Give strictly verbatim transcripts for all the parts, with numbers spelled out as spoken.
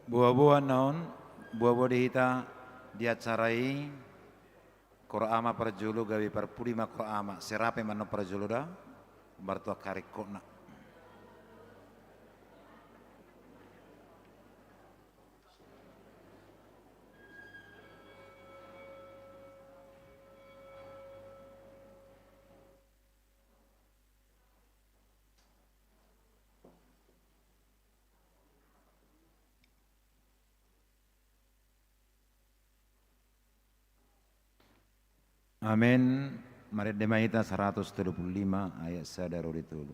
Boa-boa annon, boa-boa di hita di acara i. Kor ama parjolo gabe parpudi ma kor ama, serape ma annon parjolo da, martua karik kotna. Amen. Marende ma hita saratus tolu pulu lima ayat sada ro di tolu.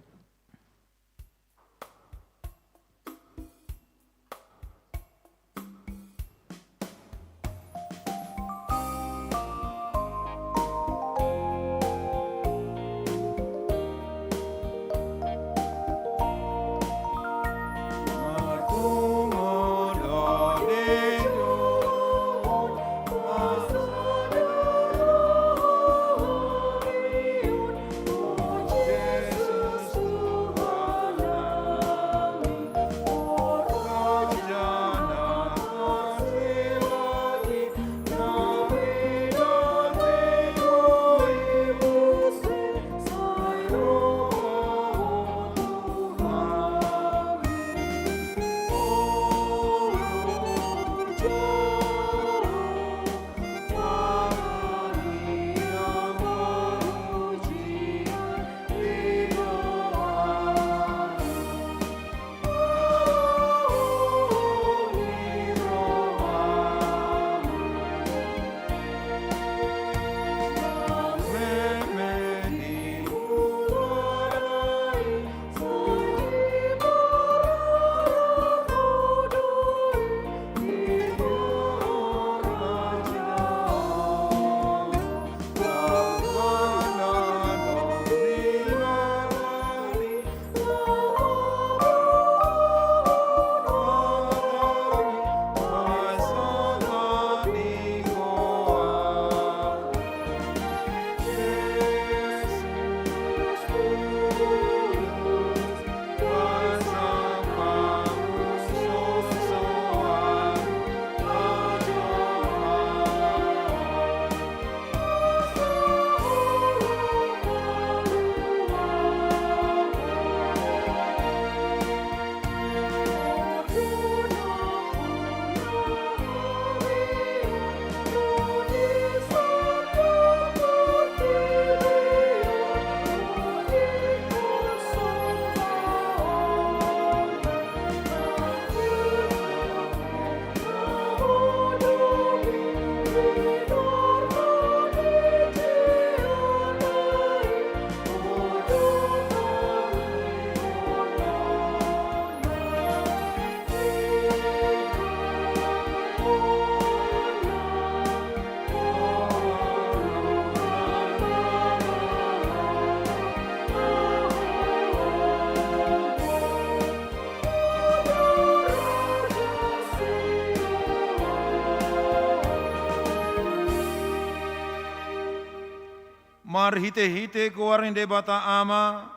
Marhite-hite goar ni Debata Ama,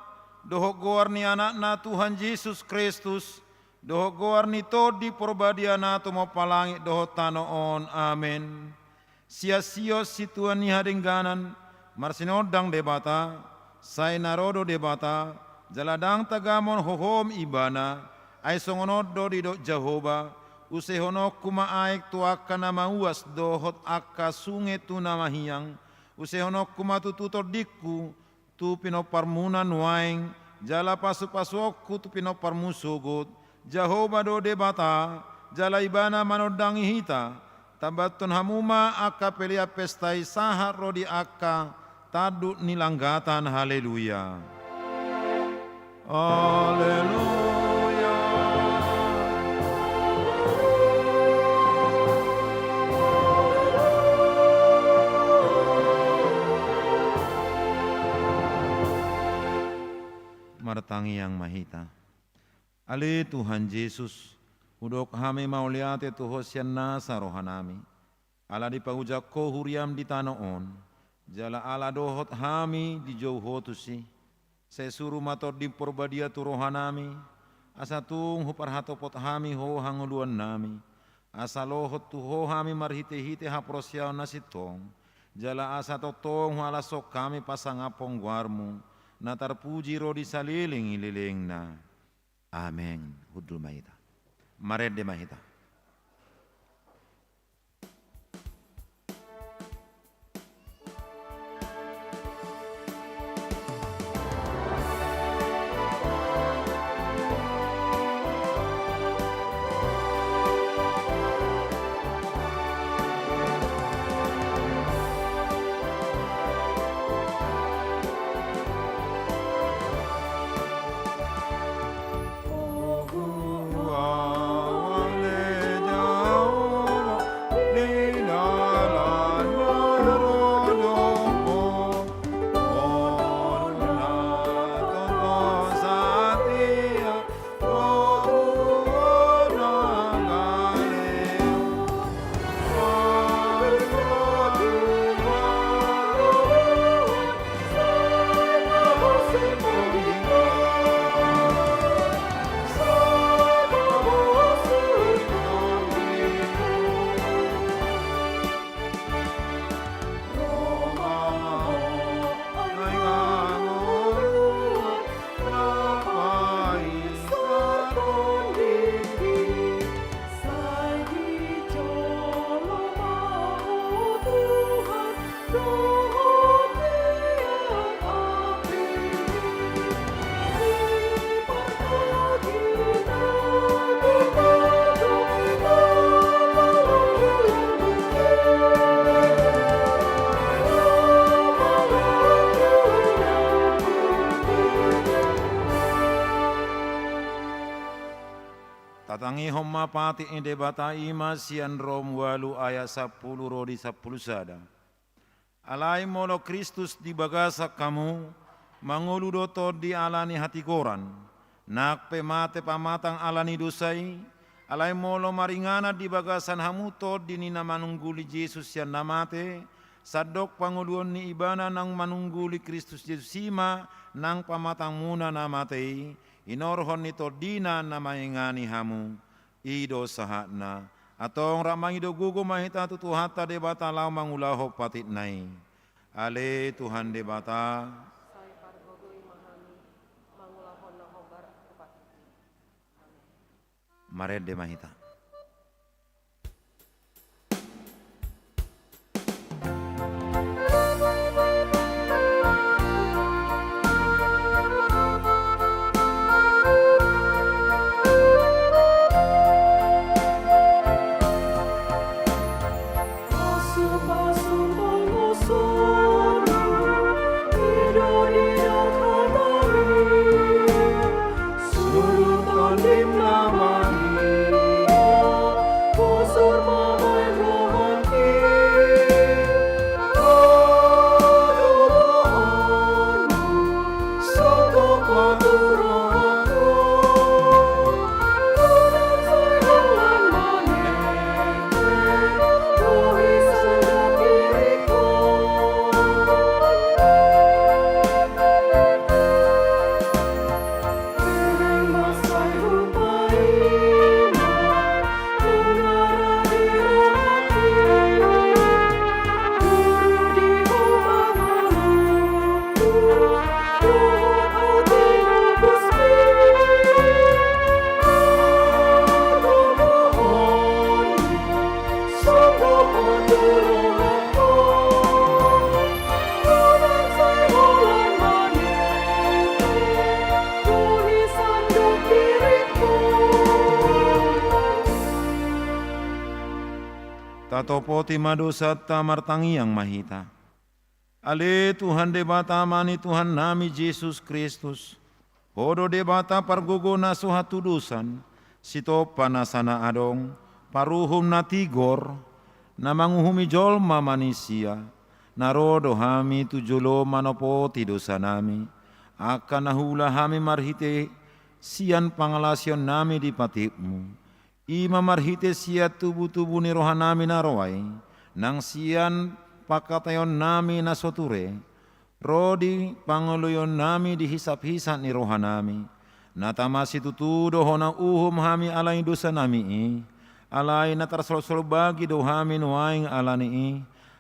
dohot goar ni Anakna Tuhan Jesus Kristus, dohot goar ni Tondi Porbadia na tumompa langit dohot tano on. Amen. Sian Sion situan ni hadengganan, marsinondang Debata, sai na ro do Debata, jala ndang tagamon hohom Ibana, ai songon on do didok Jahowa, usehononku ma aek tu angka na mauas dohot angka sunge tu na mahiang, usehononku ma tutu tondingku, tu pinomparmuna nuaeng, jala pasu-pasuonku tu pinomparmu sogot, Jahowa do Debata, jala Ibana manondangi hita, tambathon hamu ma angka pelean pesta i sahat ro di angka tanduk ni langgatan. Haleluya. Haleluya. Martangiang ma hita. Ale Tuhan Jesus, hudok hami mauliate tu Ho sian nasa rohanami. Ala dipaujak Ho huriam di tano on, jala ala dohot hami dijou Ho tusi. Sai suru ma Tondi Porbadia tu rohanami, asa tung huparhatopot hami Ho hangoluannami, asa lohot tu Ho hami marhitehite haporseaon na sintong, jala asa tongtong huhalashon hami pasangaphon goarMu, na tarpuji ro di saleleng ni lelengna. Amen. Hundul ma hita. Marende ma hita. Tatangihon ma patik ni Debata, i ma sian Rom ualu ayat sampulu ro di sampulu sada. Alai molo Kristus di bagasan hamu, mangolu do tondi ala ni hatigoran, nang pe mate pamatang ala ni dosa i. Alai molo maringanan di bagasan hamu tondi ni na manungguli Jesus sian na mate, sandok pangoluon ni Ibana naung manungguli Kristus Jesus i ma nang pamatangmuna na mate i, hinorhon ni tondina na mangingani hamu. I do sahatna. Antong rap mangido gogo ma hita tu Tuhanta Debata laho mangulahon patikna i. Ale Tuhan Debata. Sai pargogoi ma hami mangulahon na hombar tu patikmi. Amen. Marende ma hita. Tatopoti ma dosanta, martangiang ma hita. Ale Tuhan Debata Ama ni Tuhannami Jesus Kristus, Ho do Debata pargogo na so hatudosan, sitompa nasa na adong, paruhum na tigor, na manguhumi jolma manisia, na ro do hami tu jolo manopoti dosanami, angka na huula hami marhite sian pangalaosionnami di patikmu. I ma marhite sian tubutubu ni rohanami na ro ai, nang sian pangkataionnami na so ture, ro di pangoloionnami di hisaphisap ni rohanami, Na tama situtu do hona uhum hami ala ni dosanami i, alai na tarsolsol bagi do hami nuaeng ala ni i.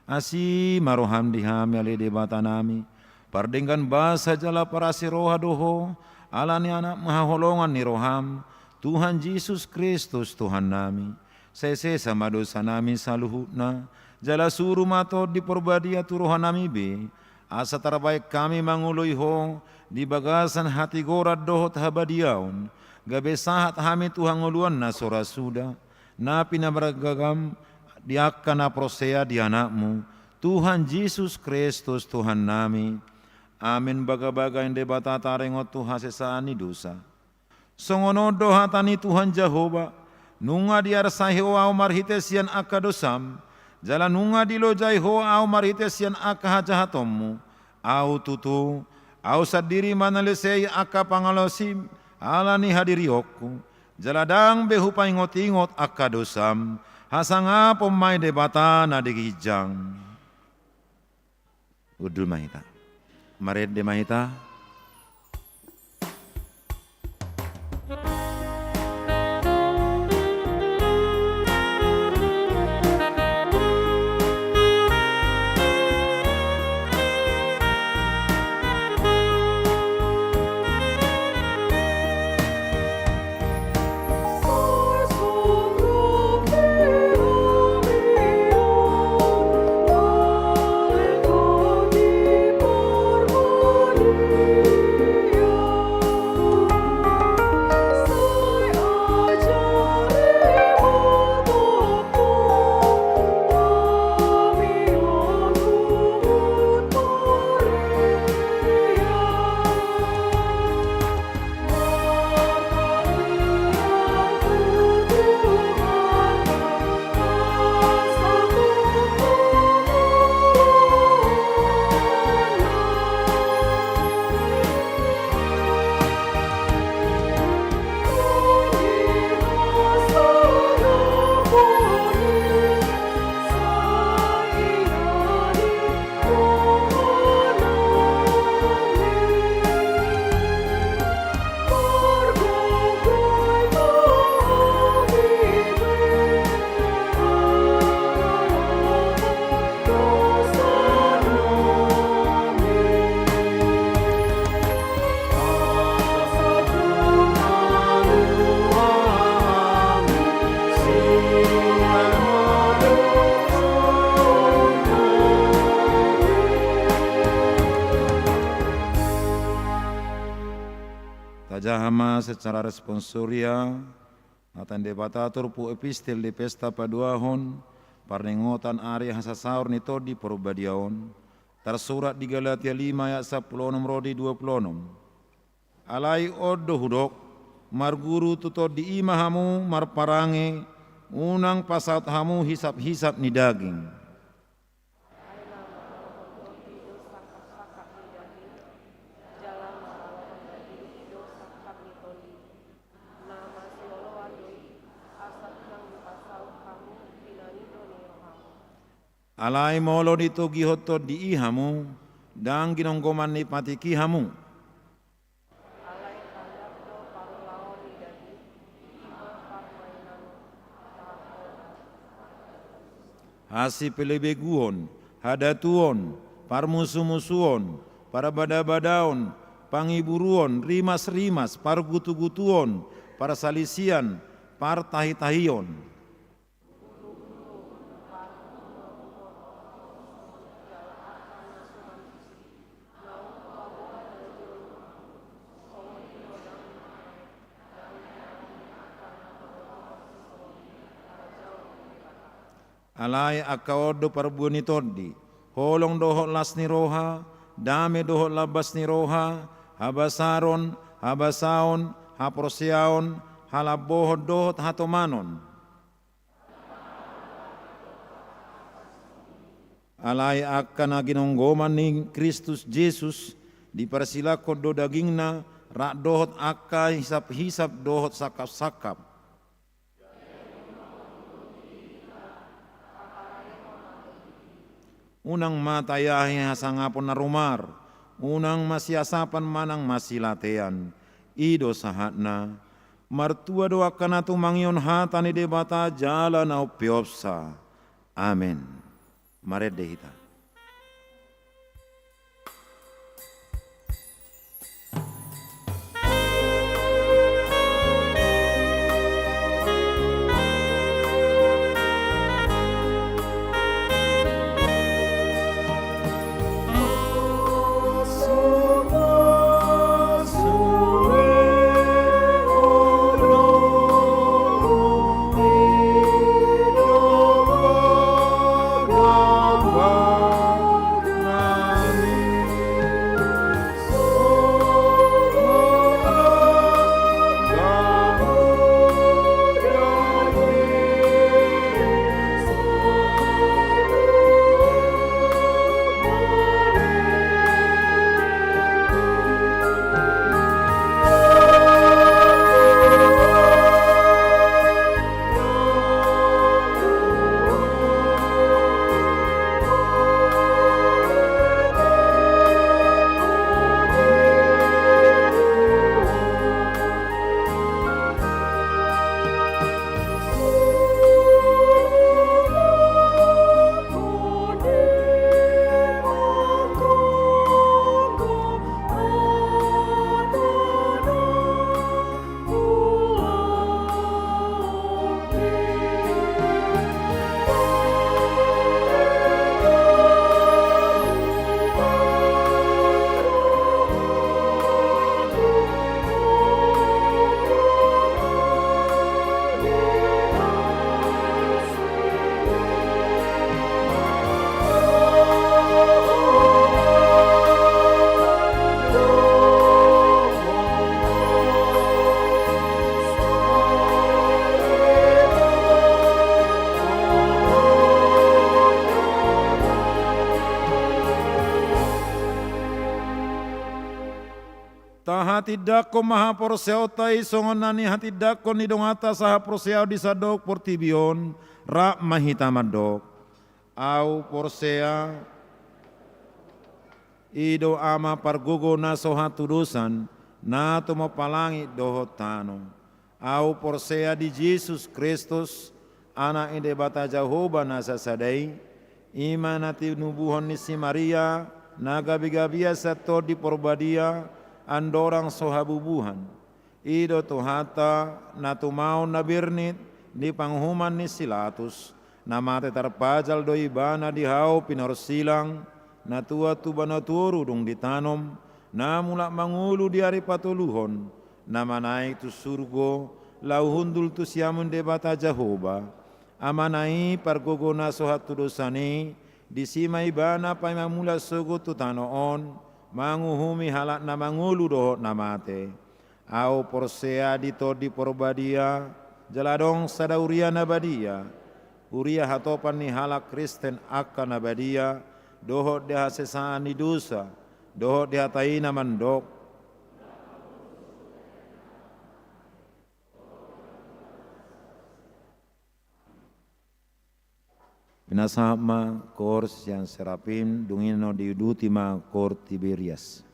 Asi ma roham di hami ale Debatanami, pardenggan basa jala parasi roha do ho, ala ni Anakmu haholongan ni roham, Tuhan Jesus Kristus Tuhannami. Sai sesa ma dosanami saluhutna, jala suru ma Tondi Parbadia tu rohanami be, asa tarbahen hami mangoloi ho di bagasan hatigoran dohot habadiaon, gabe sahat hami tu hangoluan na so ra suda, na pinargagam di angka na porsea di Anakmu, Tuhan Jesus Kristus Tuhannami. Amen. Bagabaga ni Debata taringot tu hasesaan ni dosa. Songon on do hata ni Tuhan Jahowa: Nunga diarsai ho ahu marhite sian angka dosam, jala nunga dilojai ho ahu marhite sian angka hajahatonmu. Ahu tutu, ahu sandiri manalesei angka pangalaosim ala ni hadirionku, jala ndang be hupaingotingot angka dosam. Hasangapon ma i Debata na di ginjang. Hundul ma hita. Marende ma hita. Tajaha ma secara responsoria hata ni Debata turpuk epistel di pesta paduahon parningotan ari hasasaor ni Tondi Parbadia on, tarsurat di Galatia lima ayat sampulu onom ro di dua pulu onom. Alai on do hudok: Marguru tu Tondi i ma hamu marparange, unang pasaut hamu hisaphisap ni daging. Ai na maralohon Tondi do sangkapsangkap ni daging, jala maralohon daging do sangkap ni Tondi. Na masioloan do i, asa unang dipasaut hamu pinangido ni rohamu. Alai molo ditogihon Tondi i hamu, ndang ginonggoman ni patik i hamu. Alai tandar do parulaon ni daging, i ma parmainan tarhona. Hasipelebeguon, hadatuon, parmusumusuon, parbadabadaon, pangiburuon, rimasrimas, pargutugutuon, parsalisian, partahitahion. Alai angka on do parbue ni Tondi: holong dohot las ni roha, dame dohot lambas ni roha, habasaron, habasaon, haporseaon, halambohon dohot hatomanon. Alai angka na ginonggoman ni Kristus Jesus, diparsilangkon do dagingna rap dohot angka hisaphisap dohot sangkapsangkap. Unang ma taiahi hasangapon na rumar, unang masiasapan manang masilatean. I do sahatna. Martua do angka na tumangihon hata ni Debata jala na umpeopsa. Amen. Marende hita. Tahatindangkon ma haporseaonta i songon na nihatindangkon ni donganta sahaporseaon di sandok portibi on. Rap ma hita mandok. Ahu porsea, i do Ama pargogo na so hatudosan, na tumompa langit dohot tano. Ahu porsea di Jesus Kristus, Anak ni Debata Jahowa na sasada i, i ma na tinubuhon ni si Maria, na gabegabean sian Tondi Porbadia, andorang so habubuhan. I do Tuhanta, na tumaon na bernit di panguhuman ni si Latus, na mate tarpajal do Ibana di hau pinorsilang, na tuat tuba na toru dung ditanom, na mulak mangolu di ari patoluhon, na manaek tu surgo, laho hundul tu siamun Debata Jahowa, Amana i pargogo na so hatudosan i, disi ma Ibana paima mulak sogot tu tano on, manguhumi halak na mangolu dohot na mate. Ahu porsea di Tondi Porbadia, jala adong sada huria na badia, huria hatopan ni halak Kristen angka na badia, dohot di hasesaan ni dosa, dohot di hata i na mandok. Pinasahat ma koor sian serapim, dung i na diuduti ma koor Tiberias.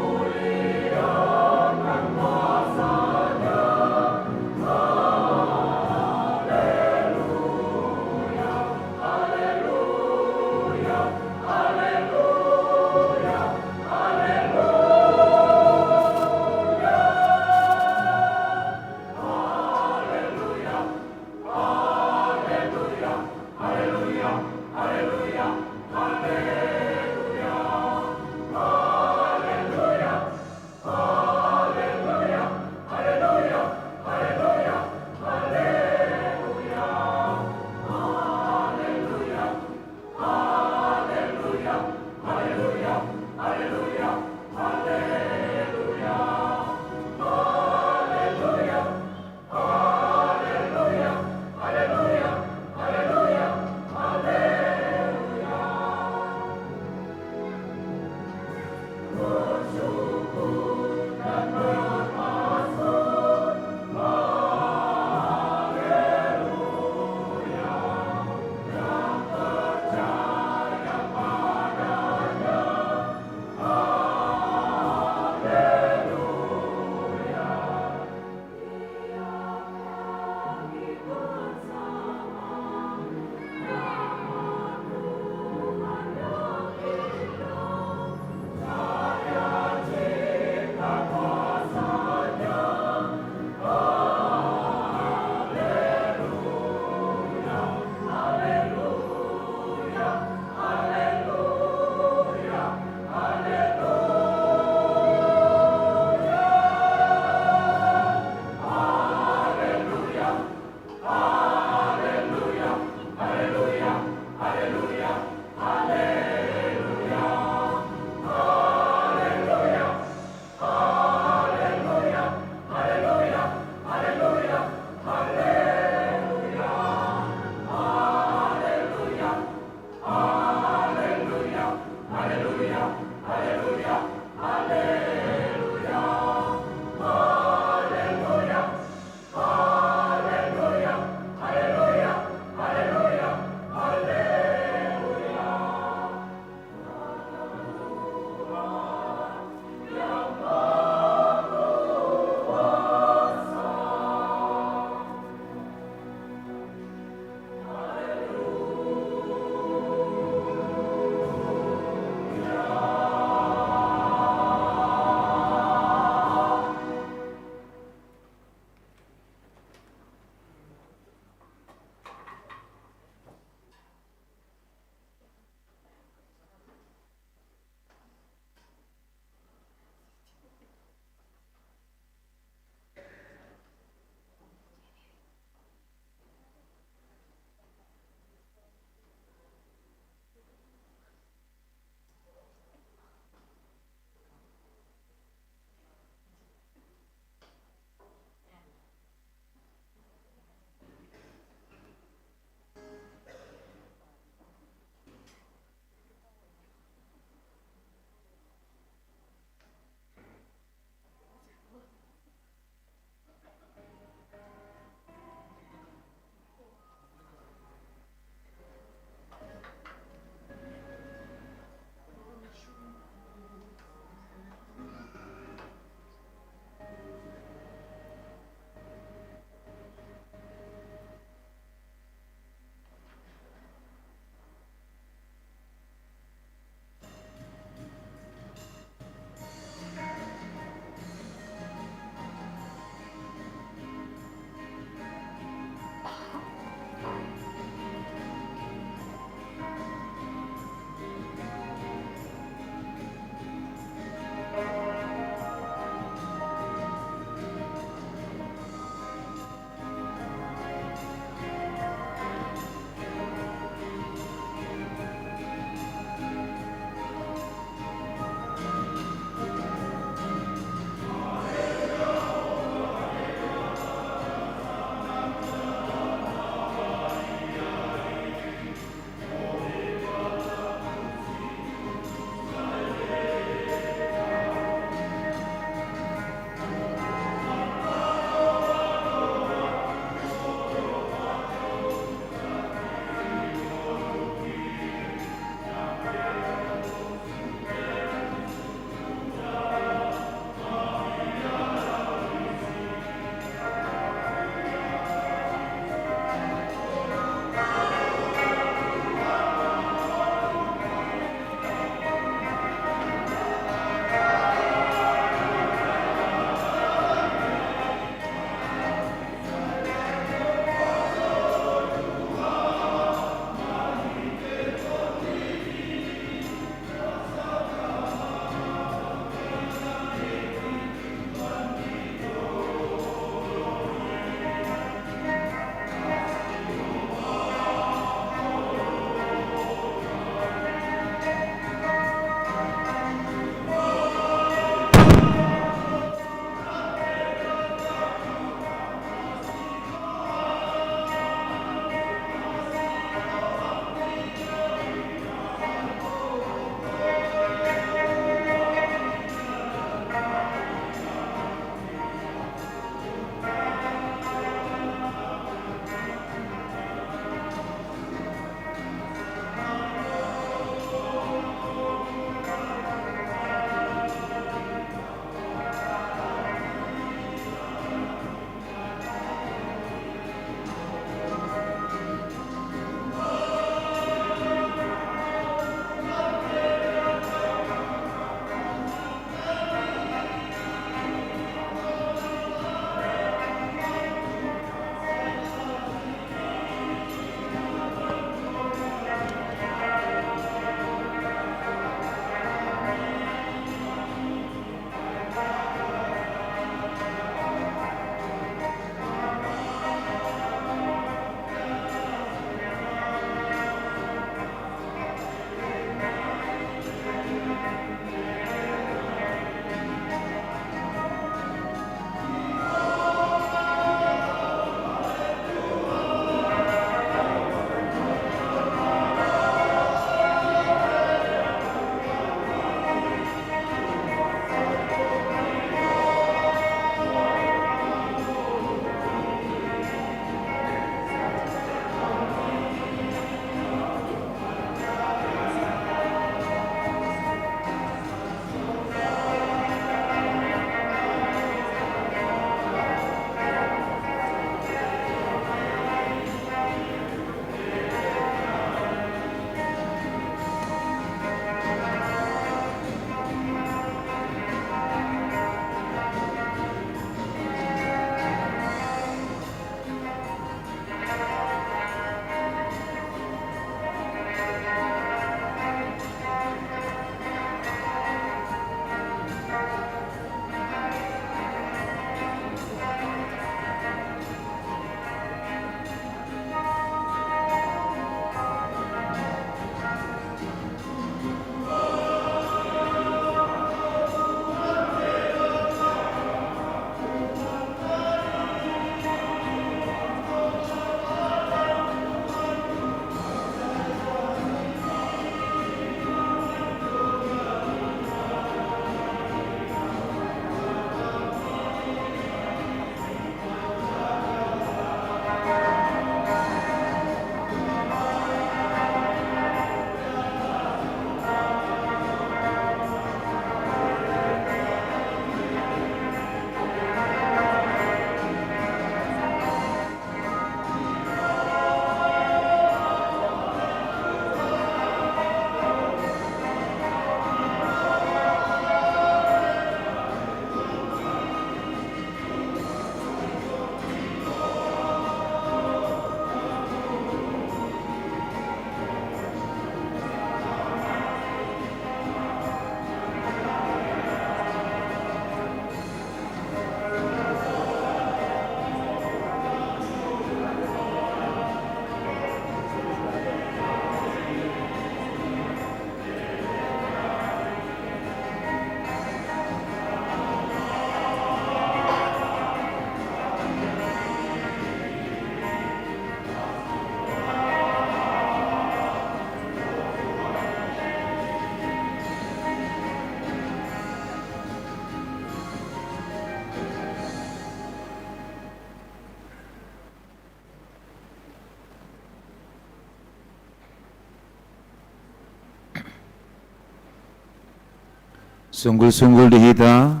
Sunggul-sunggul di hita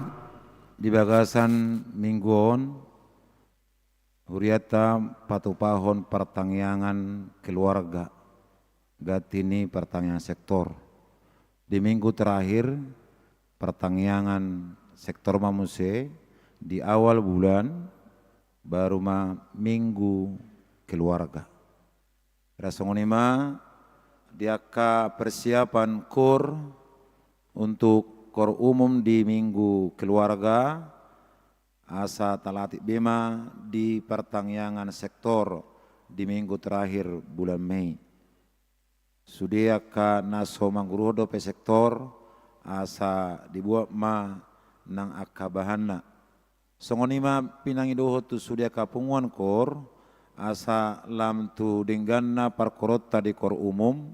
di bagasan minggu on, hurianta patupahon partangiangan keluarga, ganti ni partangiangan sektor. Di minggu terakhir, partangiangan sektor ma muse, di awal bulan, baru ma minggu keluarga. Ra songon i ma di angka persiapan KOR untuk KOR umum di minggu keluarga, asa talatip be ma di partangiangan sektor di minggu terakhir bulan Mei. Sude angka na so mangguruhon dope sektor, asa dibuat ma nang angka bahanna. Songon i ma pinangidohon tu sude angka punguan KOR, asa lam tu dengganna parkoronta di KOR umum,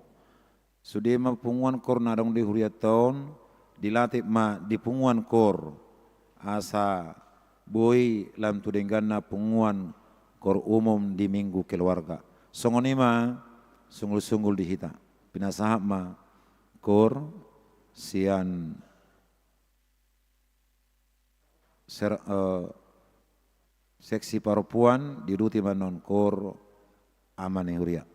sude ma punguan KOR na adong di hurianta on, dilatip ma di punguan KOR, asa boi lam tu dengganna punguan KOR umum di minggu keluarga. Songon i ma sunggul-sunggul di hita. Pinasahat ma KOR sian ser-, eh, seksi parompuan, diuduti ma annon KOR ama ni huria.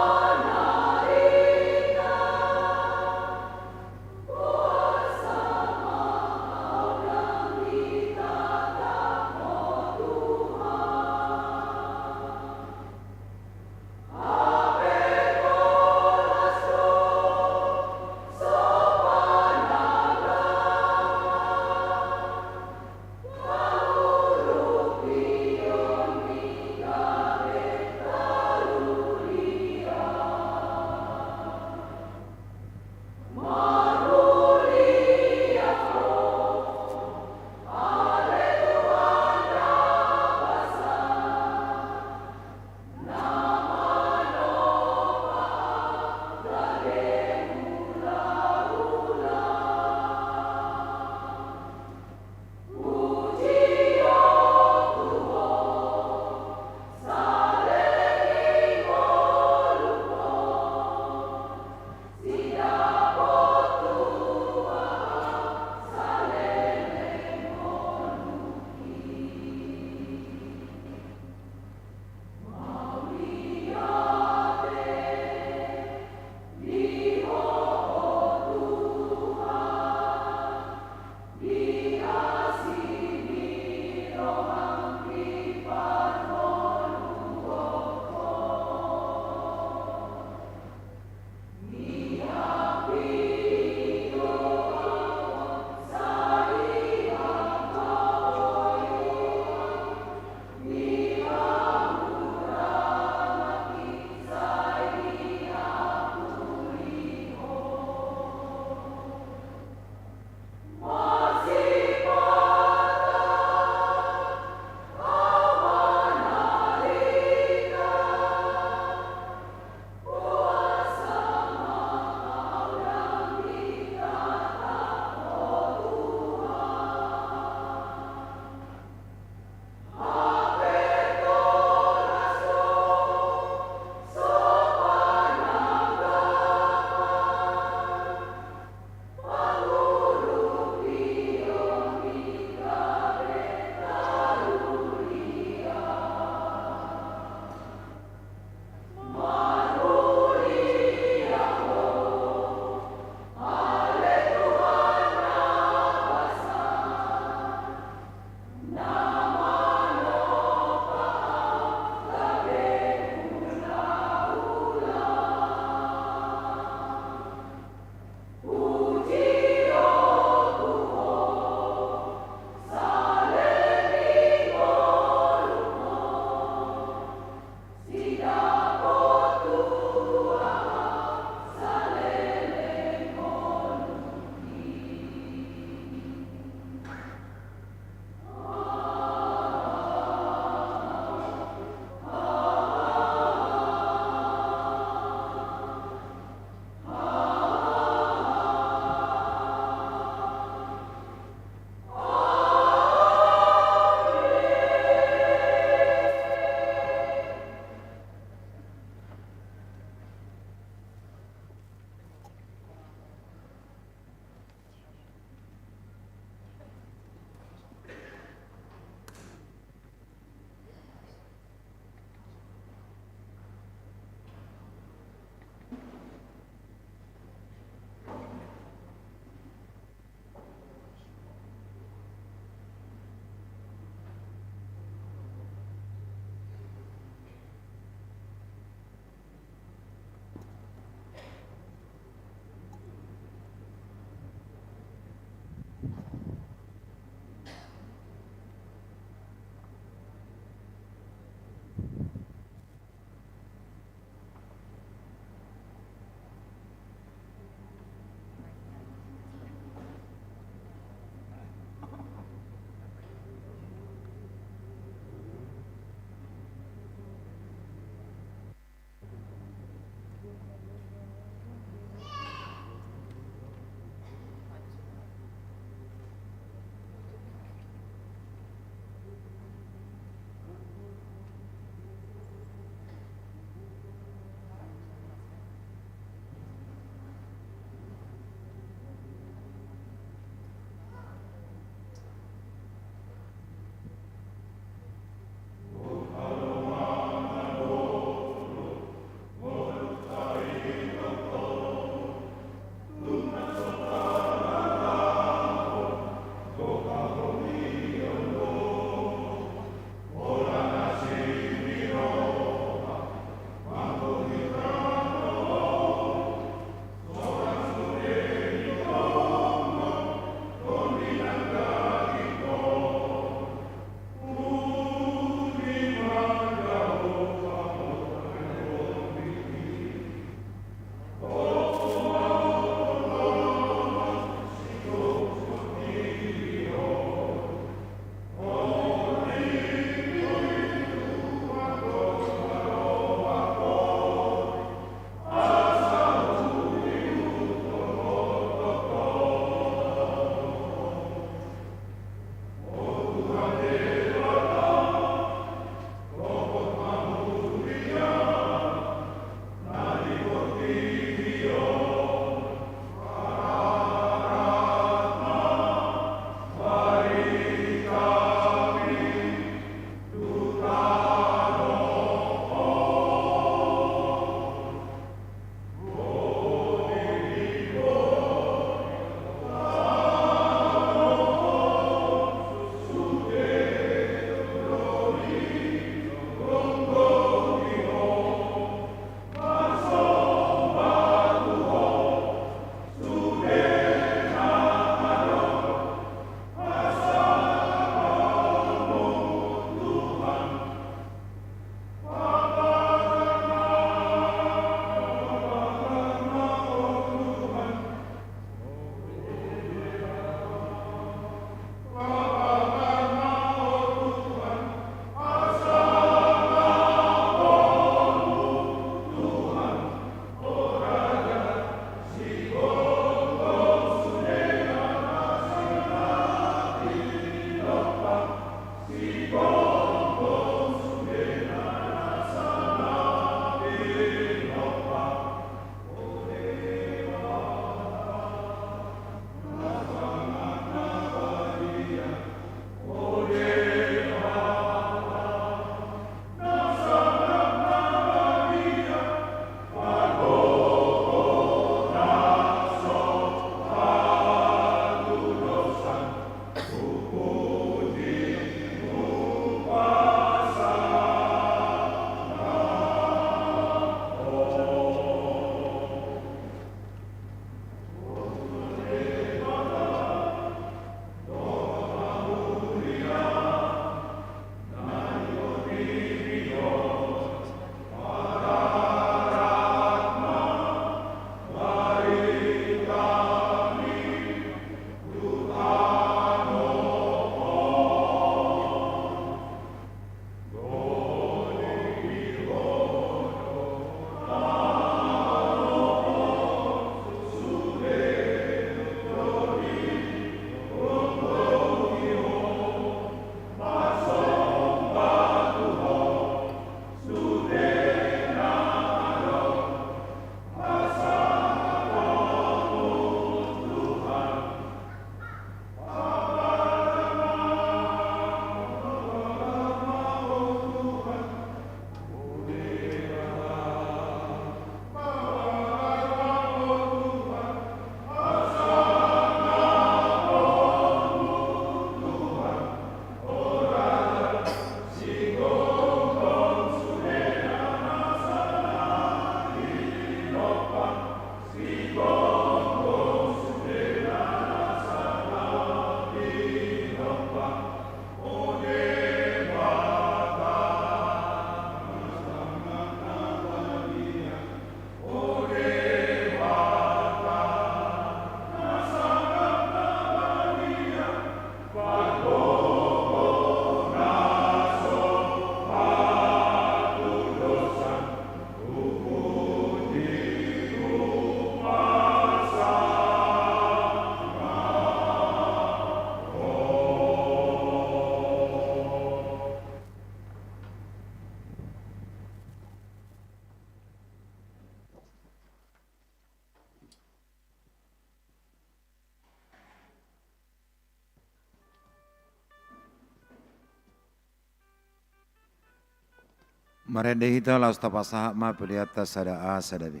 Marende hita laos tapasahat ma peleanta sada A sada B.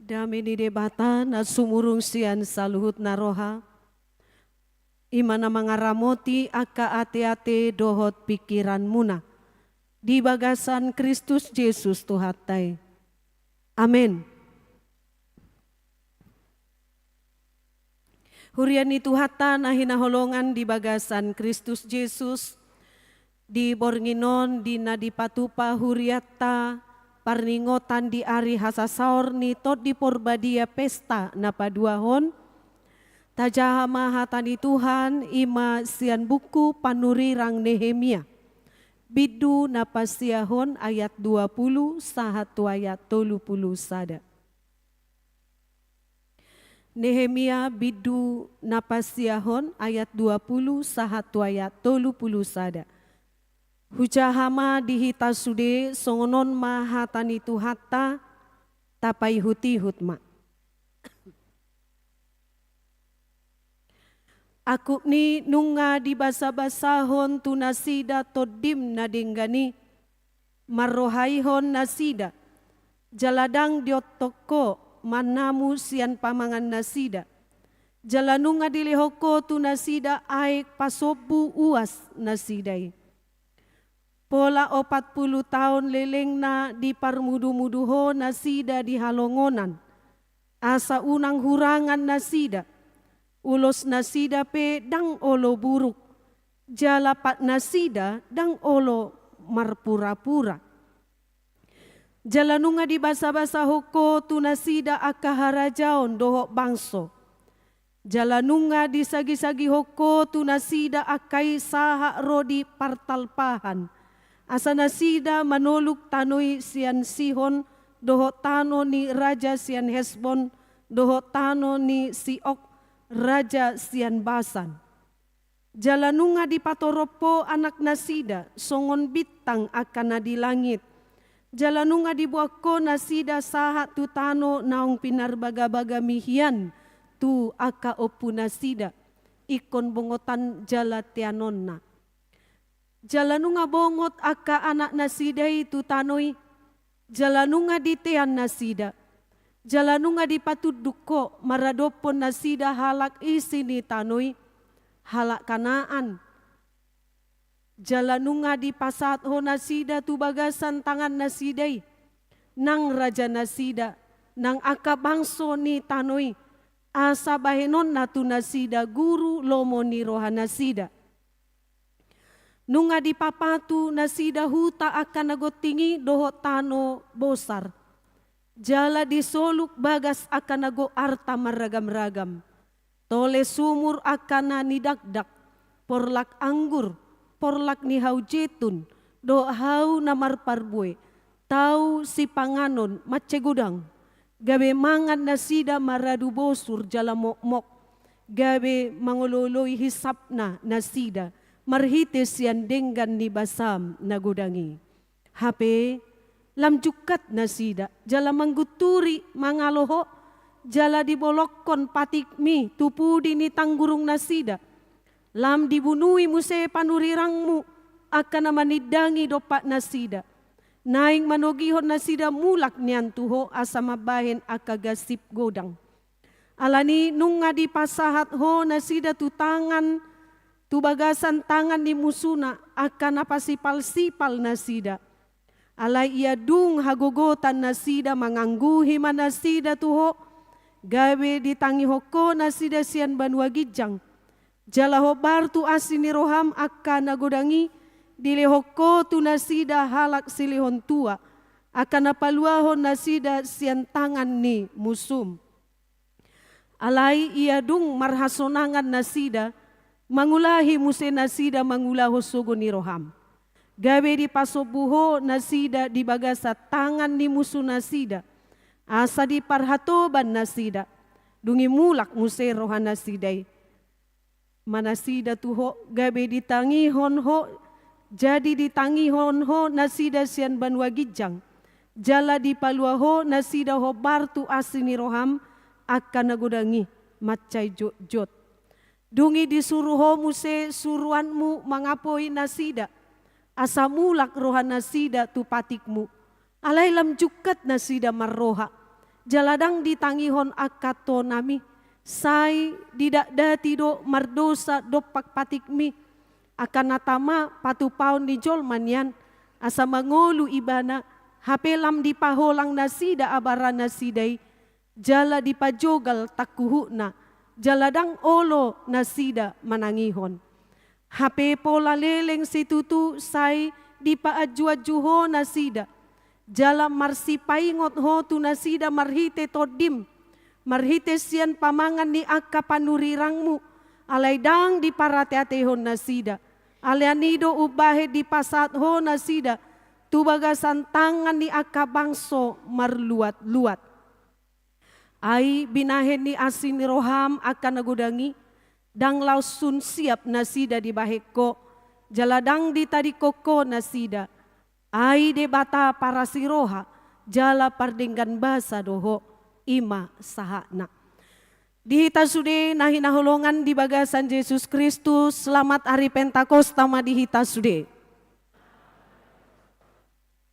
Dame ni Debata na sumurung sian saluhutna roha, i ma na mangaramoti angka ateate dohot pingkiranmuna di bagasan Kristus Jesus Tuhanta i. Amen. Huria ni Tuhanta na hinaholongan di bagasan Kristus Jesus, di borngin on di na dipatupa hurianta parningotan di ari hasasaor ni Tondi Porbadia Pesta na paduahon, tajaha ma hata ni Tuhan i ma sian buku Panurirang Nehemia, bindu na pasiahon ayat dua pulu sahat tu ayat tolu pulu sada. Nehemia bindu na pasiahon ayat dua pulu sahat tu ayat tolu pulu sada. Hujaha ma di hita sude, songon on ma hata ni Tuhanta, tapaihutihut ma. Angkup ni nunga dibasabasahon tu nasida Tondim na denggan i, marrohaihon nasida, jala ndang diontong Ho mannamu sian pamangannasida, Jala nunga dilehon ho tu nasida aek pasombu uas nasida i. Pola opat pulu taon lelengna diparmudumudu ho nasida di halongonan, asa unang hurangan nasida, ulos nasida pe ndang olo buruk, jala pat nasida ndang olo marpurapura. Jala nunga dibasabasahon ho tu nasida angka harajaon dohot bangso. Jala nunga disagisagihon ho tu nasida angka i sahat ro di partalpahan, asa nasida manoluk tano i sian Sihon, dohot tano ni raja sian Hesbon, dohot tano ni si Og, raja sian Basan. Jala nunga dipatorop ho anak nasida songon bintang angka na di langit. Jala nunga diboan ho nasida sahat tu tano naung pinarbagabaga mihian tu angka ompu nasida, ingkon bongotan jala teanonna. Jala nunga bongot angka anak nasida i tu tano i, jala nunga ditean nasida, jala nunga dipatunduk ho maradophon nasida halak isi ni tano i, halak Kanaan. Jala nunga dipasahat ho nasida tu bagasan tangan nasida i, nang raja nasida, nang angka bangso ni tano i, asa bahenonna tu nasida guru lomo ni roha nasida. Nunga dipapatu nasida huta angka na gonting i dohot tano bosar. Jala disoluk bagas angka na gok arta marragamragam. Tole sumur angka na nidakdak, porlak anggur, porlak ni hau jetun, dohot hau na marparbue, tau sipanganon mansai godang. Gabe mangan nasida maradu bosur jala mokmok, gabe mangolooloi hisapna nasida marhite sian denggan ni basam na godang i. Hape lam jungkat nasida, jala manggunturi mangalo ho, jala dibolongkon patikmi tu pudi ni tanggurung nasida. Lam dibunui muse panurirangmu angka na manindangi dompak nasida. Naeng manogihon nasida mulak nian tu ho asa mambahen angka gasip godang. Alani nunga dipasahat ho nasida tu tangan, tu bagasan tangan ni musuna angka na pasipalsipal nasida. Alai ia dung hagogotan nasida mangangguhi ma nasida tu ho, gabe ditangihon ho nasida sian banua ginjang. Jala hombar tu asi ni roham angka na godang i, dilehon ho tu nasida halak silehon tua, angka na paluahon nasida sian tangan ni musum. Alai ia dung marhasonangan nasida, mangulahi muse nasida mangulahon sogo ni roham. Gabe dipasombu ho nasida di bagasan tangan ni musu nasida, asa diparhatoban nasida, dung i mulak muse roha nasida i. Ma nasida tu ho, gabe ditangihon ho, jadi ditangihon ho nasida sian banua ginjang, jala dipalua ho nasida hombar tu asi ni roham angka na godang i mansai jotjot. Dung i disuru ho muse suruanmu mangapoi nasida, asa mulak roha nasida tu patikmu. Alai lam jungkat nasida marroha, jala ndang ditangihon angka tonami, sai didakdati do mardosa dompak patikmi, angka na tama patupaon ni jolma nian, asa mangolu ibana, hape lam dipaholang nasida abara nasida i, jala dipajogal tangkuhukna, jala ndang olo nasida manangihon. Hape pola leleng situtu sai dipaanjuanju ho nasida, jala marsipaingot ho tu nasida marhite tondim, marhite sian pamangan ni angka panurirangmu, alai ndang diparateatehon nasida. Alani do umbahen dipasahat ho nasida tu bagasan tangan ni angka bangso marluatluat. Ai binahen ni asi ni roham angka na godang i, ndang laos sun siap nasida dibahen ho, jala ndang ditadingkon ho nasida. Ai Debata parasi roha, jala pardenggan basa do ho, i ma sahatna. Di hita sude na hinaholongan di bagasan Jesus Kristus, selamat ari Pentakosta ma di hita sude.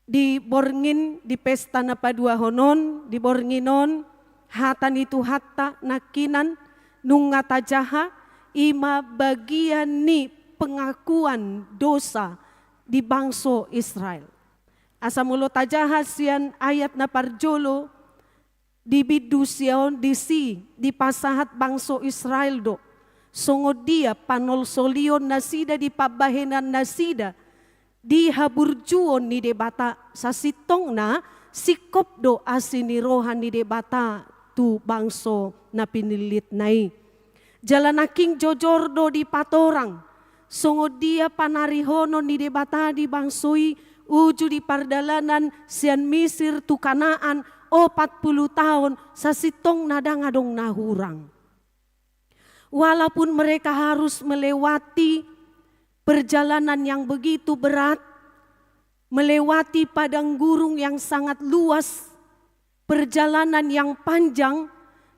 Di borngin, di pesta na paduahon on, di borngin on, hata ni Tuhanta nangkinan, nunga tajaha, i ma bagian ni pengakuan dosa di bangso Israel. Asa molo tajaha sian ayat na parjolo, di bindu sia on disi dipasahat bangso Israel do songon dia panolsolion nasida di pambahenan nasida di haburjuon ni Debata, sasintongna singkop do asi ni roha ni Debata tu bangso na pinillitna i. Jala nangkin jojor do dipatorang songon dia panarihonon ni Debata di bangso i uju di pardalanan sian Misir tu Kanaan opat pulu taon, sasintongna ndang adong na hurang. Walaupun mereka harus melewati perjalanan yang begitu berat, melewati padang gurun yang sangat luas, perjalanan yang panjang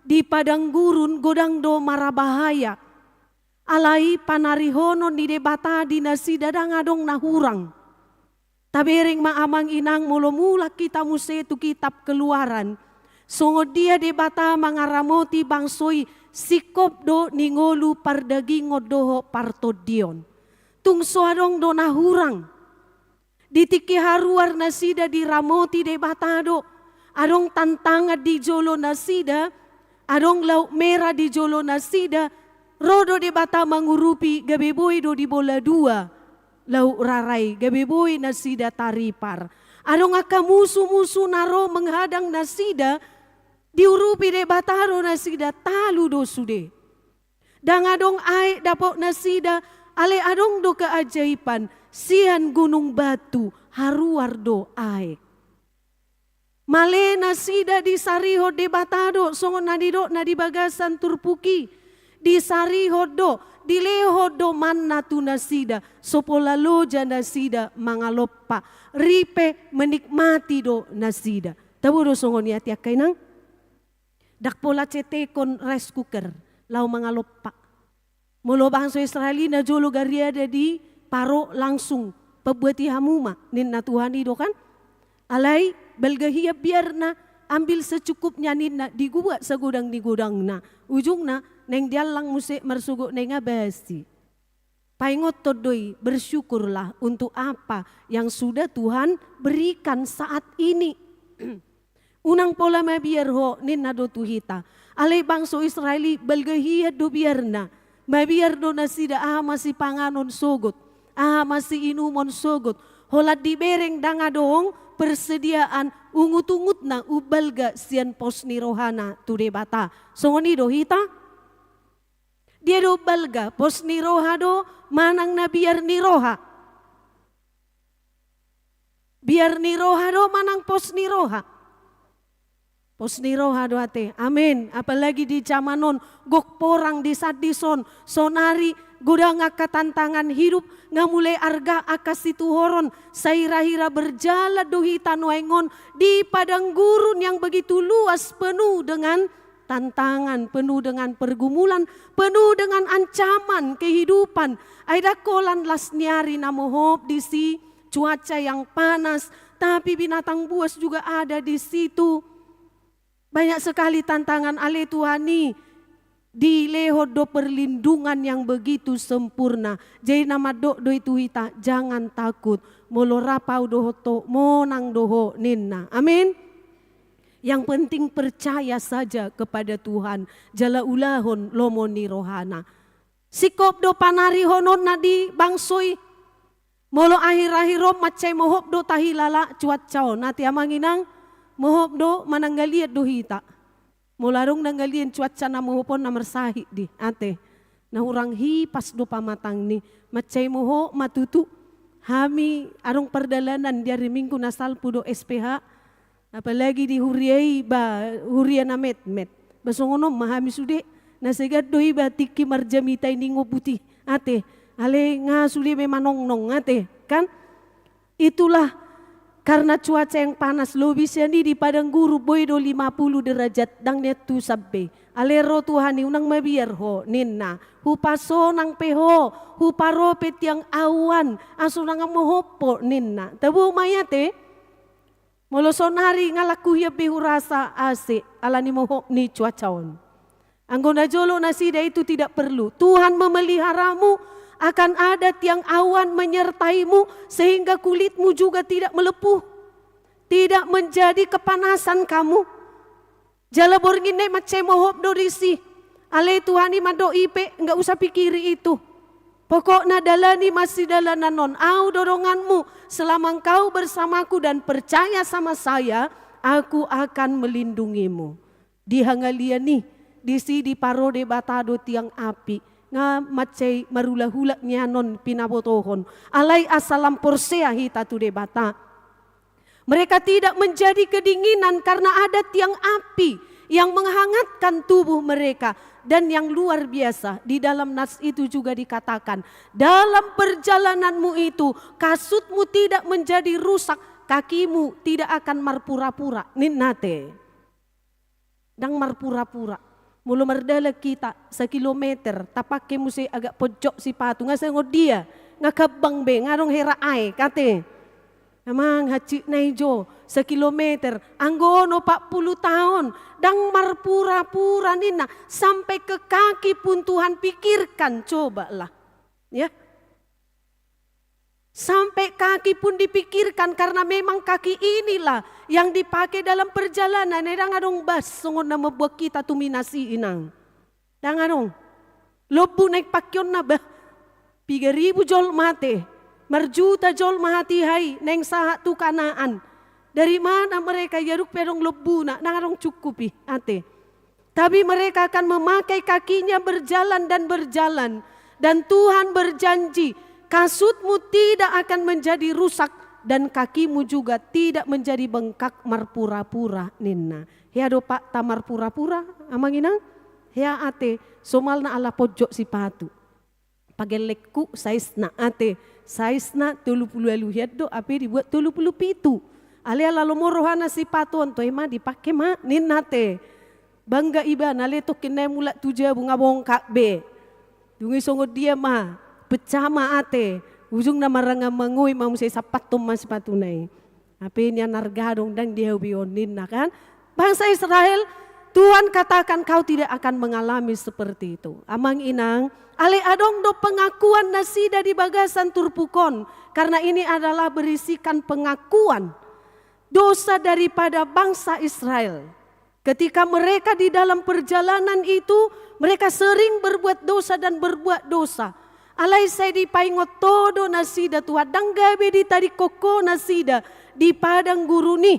di padang gurun godang do marabahaya. Alai panarihonon ni Debata di nasida ndang adong na hurang. Tabereng ma amang inang molo mulak hita muse tu kitab Keluaran. Songon dia Debata mangaramoti bangso i singkop do ni ngolu pardagingon dohot partondion. Tung so adong do na hurang. Di tingki haruar nasida diramoti Debata do. Adong tantangan di jolo nasida, adong Laut Merah di jolo nasida, ro do Debata mangurupi gabe boi do dibola dua Laut Rara i, gabe boi nasida taripar. Adong angka musu-musu na ro menghadang nasida, diurupi Debata do nasida, talu do sude. Ndang adong aek dapot nasida, alai adong do keajaiban, sian gunung batu haruar do aek. Male nasida disarihon Debata do, songon na nidokna di bagasan turpuk i, disarihon do, dilehon do manna tu nasida, so pola loja nasida mangalompa, ripe menikmati do nasida. Tabo do songon i ate angka inang? Ndang pola cetekon rice cooker, laho mangalompa. Molo bangso Israel i na jolo gariada di Paro, langsung, "Pabuati hamu ma," ninna Tuhan i do kan. Alai balga hian biarna, "Ambil secukupnya," ninna, dibuat sagodang ni godangna. Ujungna, naeng diallang muse marsogot naeng abasi. Paingothon do i, bersyukurlah untuk apa yang sudah Tuhan berikan saat ini. Unang pola mabiar ho, ninna do tu hita. Alai bangso Israel i balga hian do biarna. Mabiar do nasida aha ma sipanganon sogot, aha ma siinumon sogot. Holan dibereng ndang adong persediaan ungut-ungutna umbalga sian pos ni rohana tu Debata. Songon i do hita? Dia do balga, pos ni roha do manang na biar ni roha? Biar ni roha do manang pos ni roha? Pos ni roha do ate. Amin. Apalagi di zaman on, gok porang di sandis on, sonari godang angka tantangan hidup, nga mulai arga angka situhoron, sahira-hira berjalan do hita nuaeng on di padang gurun yang begitu luas, penuh dengan tantangan, penuh dengan pergumulan, penuh dengan ancaman kehidupan. Ai ndang holan las ni ari na mohop disi, cuaca yang panas, tapi binatang buas juga ada di situ. Banyak sekali tantangan, alai Tuhan i dilehon do perlindungan yang begitu sempurna. Jadi na mandok do i tu hita, "Jangan takut, molo rap Ahu dohot ho, monang do ho," ninna. Amin. Yang penting percaya saja kepada Tuhan, jala ulahon lomo ni rohana. Singkop do panarihononna di bangso i. Molo akhir-akhir on mansai mohop do tahilala cuaca on. Ate amang inang, mohop do manang galian do hita? Molo adong na galian cuaca na mohop on na marsahit di ate. Na hurang hipas do pamatangni. Mansai mohop ma tutu. Hami adong pardalanan di ari Minggu na salpu do S P H. Apalagi di huria i, ba huria na metmet. Ba songon on ma hami sude, na segan do iba tingki marjamita i ningo buti, ate. Alai nga sude be manongnong, ate, kan? Itulah karena cuaca yang panas, lobi sian i di padang gurun boi do lima puluh derajat, ndang nian tu sampe. Alai ro Tuhan i, "Unang mabiar ho," ninna. "Hupasonang pe ho, huparope tiang awan, asa unang mohop ho," ninna. Tabo ma i ate? Molo sonari nga laku hian be hurasa A C, ala ni mohop ni cuaca on. Anggo na jolo nasida itu tidak perlu. Tuhan memeliharamu, akan ada tiang awan menyertaimu, sehingga kulitmu juga tidak melepuh, tidak menjadi kepanasan kamu. Jala borngin na i mansai mohop do disi. Ale Tuhan i mandok i pe, nggak usah pikiri itu. Pokokna dalani ma sidalanan on, Au do donganmu, selama engkau bersamaku dan percaya sama saya, Aku akan melindungimu. Di hangalian i, disi diparo Debata do tiang api, nga mansai marulahulak nian on pinabotohon. Alai asa lam porsea hita tu Debata. Mereka tidak menjadi kedinginan karena ada tiang api yang menghangatkan tubuh mereka. Dan yang luar biasa, di dalam nas itu juga dikatakan, dalam perjalananmu itu, kasutmu tidak menjadi rusak, kakimu tidak akan marpura-pura, ninna te. Ndang marpura-pura. Molo mardalan hita sakilometer, tapake muse agak pojok sipatu, nga songon dia, nga kambang be, nga adong hera aek, ate. Amang, hansit na i jo, sakilometer, anggo on opat pulu taon, ndang marpura-pura ninna, sampai ke kaki pun Tuhan pikirkan, cobalah. Ya. Sampai kaki pun dipikirkan, karena memang kaki inilah yang dipakai dalam perjalanan. Ndang adong bas songon na mambuat hita tu minas i, inang. Ndang adong. Lombu naeng pakeonna, bah. Piga ribu jolma ate. Marjuta jolma hatiha i naeng sahat tu Kanaan. Dari mana mereka, ia dung pe adong lombuna, ndang adong cukup i, ate. Tapi mereka akan memakai kakinya berjalan dan berjalan. Dan Tuhan berjanji, kasutmu tidak akan menjadi rusak dan kakimu juga tidak menjadi bengkak marpura-pura, ninna. Hea do, Pak, ta marpura-pura, amang inang? Hea ate, somalna ala pojok sipatu. Pagellengku saisna ate, saisna tolu pulu ualu hian do, hape dibuat tolu pulu pitu. Alai ala lomo rohana sipatu on, toe ma dipake ma, ninna ate. Bangga ibana, alai tongkin na i mulak tu jabu nga bongkak be. Dung i songon dia ma, pecah ma ate, ujungna maranga mangoi ma muse, sampathon ma sipatuna i. Hape nian arga adong, ndang di hau be on, ninna kan. Bangsa Israel, Tuhan katakan, kau tidak akan mengalami seperti itu. Amang inang, alai adong do pengakuan nasida di bagasan turpuk on. Karena ini adalah berisikan pengakuan dosa daripada bangsa Israel. Ketika mereka di dalam perjalanan itu, mereka sering berbuat dosa dan berbuat dosa. Alai sai dipaingot Ho do nasida, Tuhan, ndang gabe ditadingkon Ho nasida di padang gurun i.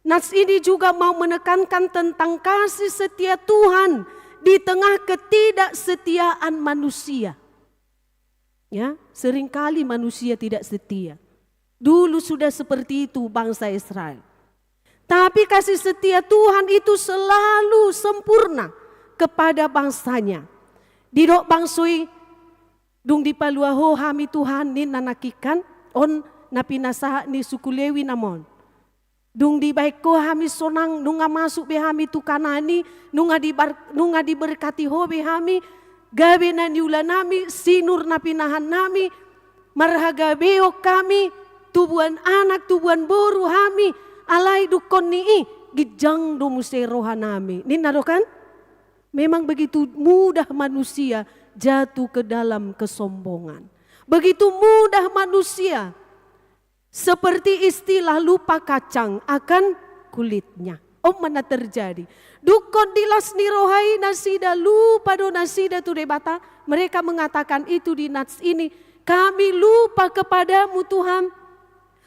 Nas ini juga mau menekankan tentang kasih setia Tuhan di tengah ketidaksetiaan manusia. Ya, seringkali manusia tidak setia. Dulu sudah seperti itu bangsa Israel. Tapi kasih setia Tuhan itu selalu sempurna kepada bangsa-Nya. Didok bangso i, dung dipalua Ho hami Tuhan, ninna nangkin, on na pinasahat ni suku Lewi nama on. Dung dibahen Ho hami sonang, nunga masuk be hami tu Kanaan i, nunga dibar-, nunga diberkati Ho be hami, gabe na niulanami, sinur na pinahannami, marhagabeon hami, tubuan anak, tubuan boru hami, alai dungkon ni i, ginjang do muse rohanami. Ninna do kan? Memang begitu mudah manusia jatuh ke dalam kesombongan. Begitu mudah manusia seperti istilah lupa kacang akan kulitnya. On ma na terjadi. Dungkon di las ni roha i nasida, lupa do nasida tu Debata. Mereka mengatakan itu di nas ini, kami lupa kepada-Mu, Tuhan.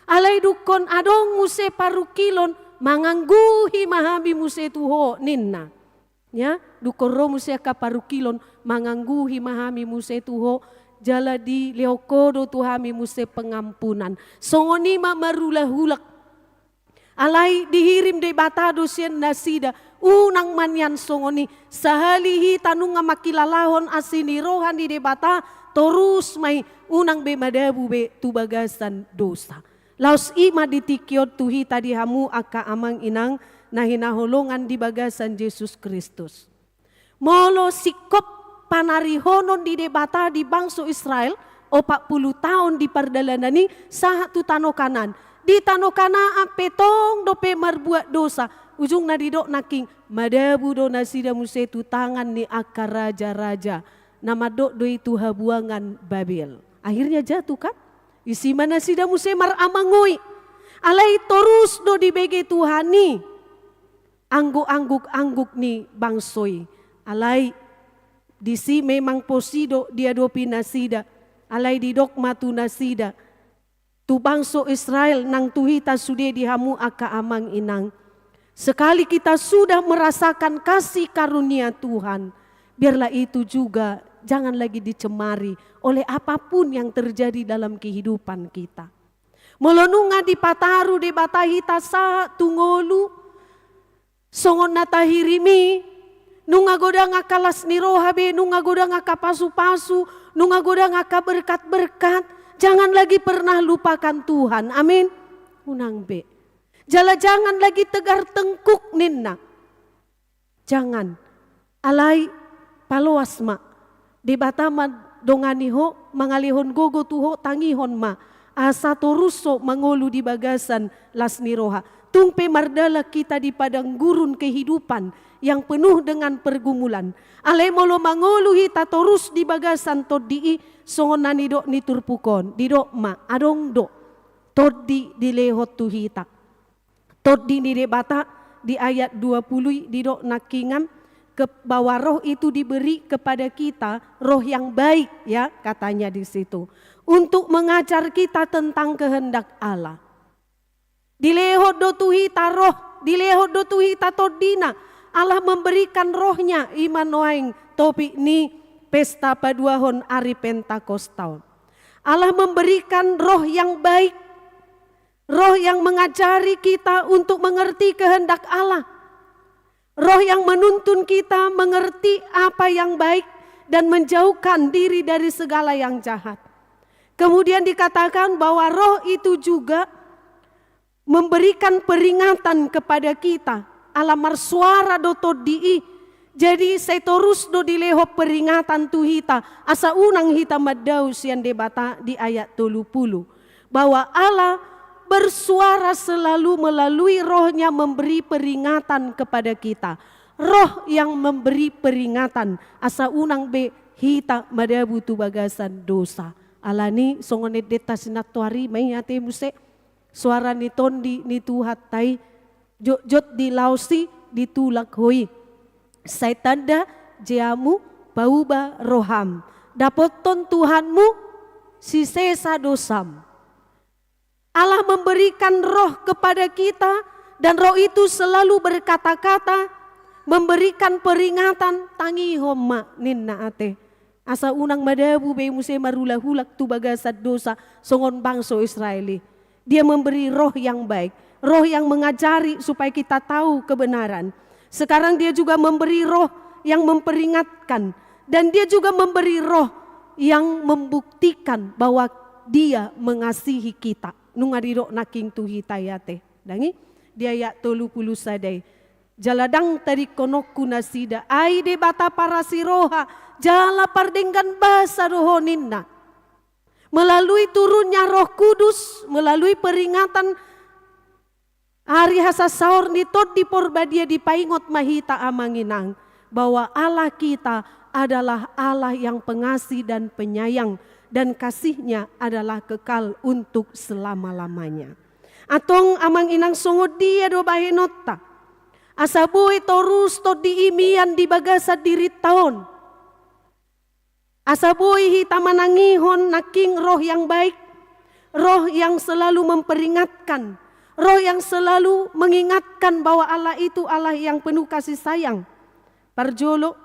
Alai dungkon adong muse parungkilon, mangangguhi ma hami muse tu Ho, ninna. Ya, dungkon ro muse angka parungkilon, mangangguhi ma hami muse tu Ho, jala dilehon Ho do tu hami muse pengampunan. Songon i ma marulahulak. Alai dihirim Debata do sian nasida, unang ma nian songon i, sahali hita nunga mangkilalahon asi ni roha ni Debata, torus ma i, unang be madabu be tu bagasan dosa. Laos i ma di tingki on tu hita di hamu angka amang inang na hinaholongan di bagasan Jesus Kristus. Molo singkop panarihonon ni Debata di bangso Israel, opat pulu taon di pardalanan i sahat tu tano Kanaan. Di tano Kanaan pe tong dope marbuat dosa. Ujungna didok nangkin, madabu do nasida muse tu tangan ni angka raja-raja. Na mandok do i tu habuangan Babel. Akhirnya jatuh kan? Disi ma nasida muse maramangoi. Alai torus do dibege Tuhan i angguk-angguk-angguk ni bangso i. Alai disi memang posi do diadopi nasida. Alai didok ma tu nasida, tu bangso Israel nang tu hita sude di hamu angka amang inang. Sekali kita sudah merasakan kasih karunia Tuhan, biarlah itu juga jangan lagi dicemari oleh apapun yang terjadi dalam kehidupan kita. Molo nunga dipataru Debata hita sahat tu ngolu, songon na tahirim i, nunga godang angka las ni roha be, nunga godang angka pasu-pasu, nunga godang angka berkat-berkat, jangan lagi pernah lupakan Tuhan. Amin. Unang be. Jala jangan lagi tegar tengkuk ninna. Jangan. Alai paloas ma. Debata mandongani ho, mangalehon gogo tu ho, tangihon ma. Asa torus ho mangolu di bagasan las ni roha. Tung pe mardalan hita di padang gurun kehidupan yang penuh dengan pergumulan. Alai molo mangolu hita torus di bagasan tondi i, songon na nidok ni turpuk on, didok ma, adong do tondi dilehon tu hita. Tondi ni Debata di ayat dua puluh i didok nangkiningan, ke-, bahwa roh itu diberi kepada kita, roh yang baik, ya, katanya di situ. Untuk mengajar kita tentang kehendak Allah. Dilehon do tu hita roh, dilehon do tu hita tondina. Allah memberikan rohnya, i ma nuaeng topik ni pesta paduahon ari Pentakosta on. Allah memberikan roh yang baik. Roh yang mengajari kita untuk mengerti kehendak Allah. Roh yang menuntun kita mengerti apa yang baik dan menjauhkan diri dari segala yang jahat. Kemudian dikatakan bahwa roh itu juga memberikan peringatan kepada kita. Ala marsuara do tondi i. Jadi sai torus do dilehon peringatan tu hita. Asa unang hita mandao sian Debata di ayat tolu pulu. Bahwa Allah bersuara selalu melalui rohnya memberi peringatan kepada kita. Roh yang memberi peringatan, asa unang be hita madabu tu bagasan dosa. Alani songon endenta sinantoari ma i ate muse, suara ni tondi ni Tuhanta i, jotjot di laos i, ditulak ho i. Sai tanda je hamu pauba roham. Dapothon Tuhanmu sisesa dosam. Allah memberikan roh kepada kita dan roh itu selalu berkata-kata, memberikan peringatan, tangihon ma ninna ate. Asa unang madabu be muse marulak-ulak tu bagasan dosa songon bangso Israel i. Dia memberi roh yang baik, roh yang mengajari supaya kita tahu kebenaran. Sekarang dia juga memberi roh yang memperingatkan. Dan dia juga memberi roh yang membuktikan bahwa dia mengasihi kita. Nunga didok nangkin tu hita i ate. Dang i, di ayat tolu pulu sada i. Jala ndang tadingkononku nasida, ai Debata parasi roha, jala pardenggan basa do ho ninna. Melalui turunnya Roh Kudus, melalui peringatan ari hasasaor ni Tondi Porbadia dipaingot ma hita amang inang, bahwa Allah kita adalah Allah yang pengasih dan penyayang, dan kasihnya adalah kekal untuk selama-lamanya. Antong amang inang songon dia do bahenonta? Asa boi torus tondi i mian di bagasan dirinta on. Asa boi hita manangihon nangkin roh yang baik, roh yang selalu memperingatkan, roh yang selalu mengingatkan bahwa Allah itu Allah yang penuh kasih sayang. Parjolo,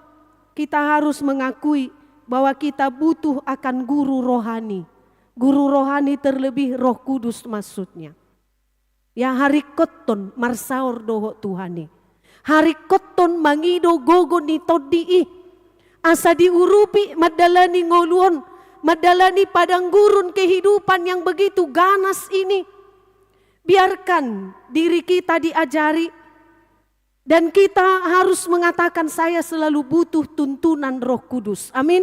kita harus mengakui bahwa kita butuh akan guru rohani. Guru rohani terlebih Roh Kudus maksudnya. Ya, haringkothon marsaor dohot Tuhan i. Haringkothon mangido gogo ni tondi i. Asa diurupi mandalani ngolu on, mandalani padang gurun kehidupan yang begitu ganas ini. Biarkan diri kita diajari, dan kita harus mengatakan, "Saya selalu butuh tuntunan Roh Kudus." Amin.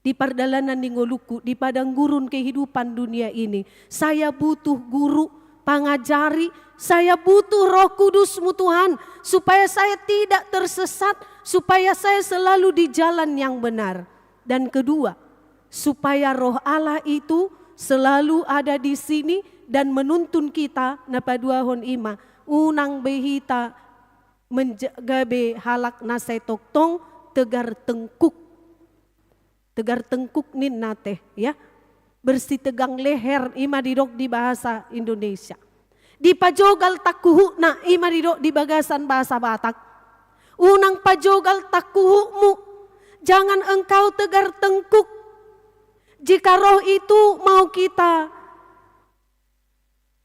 di pardalanan ni ngolungku, di padang gurun kehidupan dunia ini. Saya butuh guru, pangajari, saya butuh Roh Kudus-Mu, Tuhan, supaya saya tidak tersesat, supaya saya selalu di jalan yang benar. Dan kedua, supaya Roh Allah itu selalu ada di sini dan menuntun kita, na paduahon i ma, unang be hita menja-, gabe halak na sai tongtong tegar tengkuk. Tegar tengkuk ninna te, ya. Bersitegang leher, i ma didok di bahasa Indonesia. Dipajogal tangkuhukna, i ma didok di bagasan bahasa Batak. Unang pajogal tangkuhukmu, jangan engkau tegar tengkuk. Jika Roh itu mau kita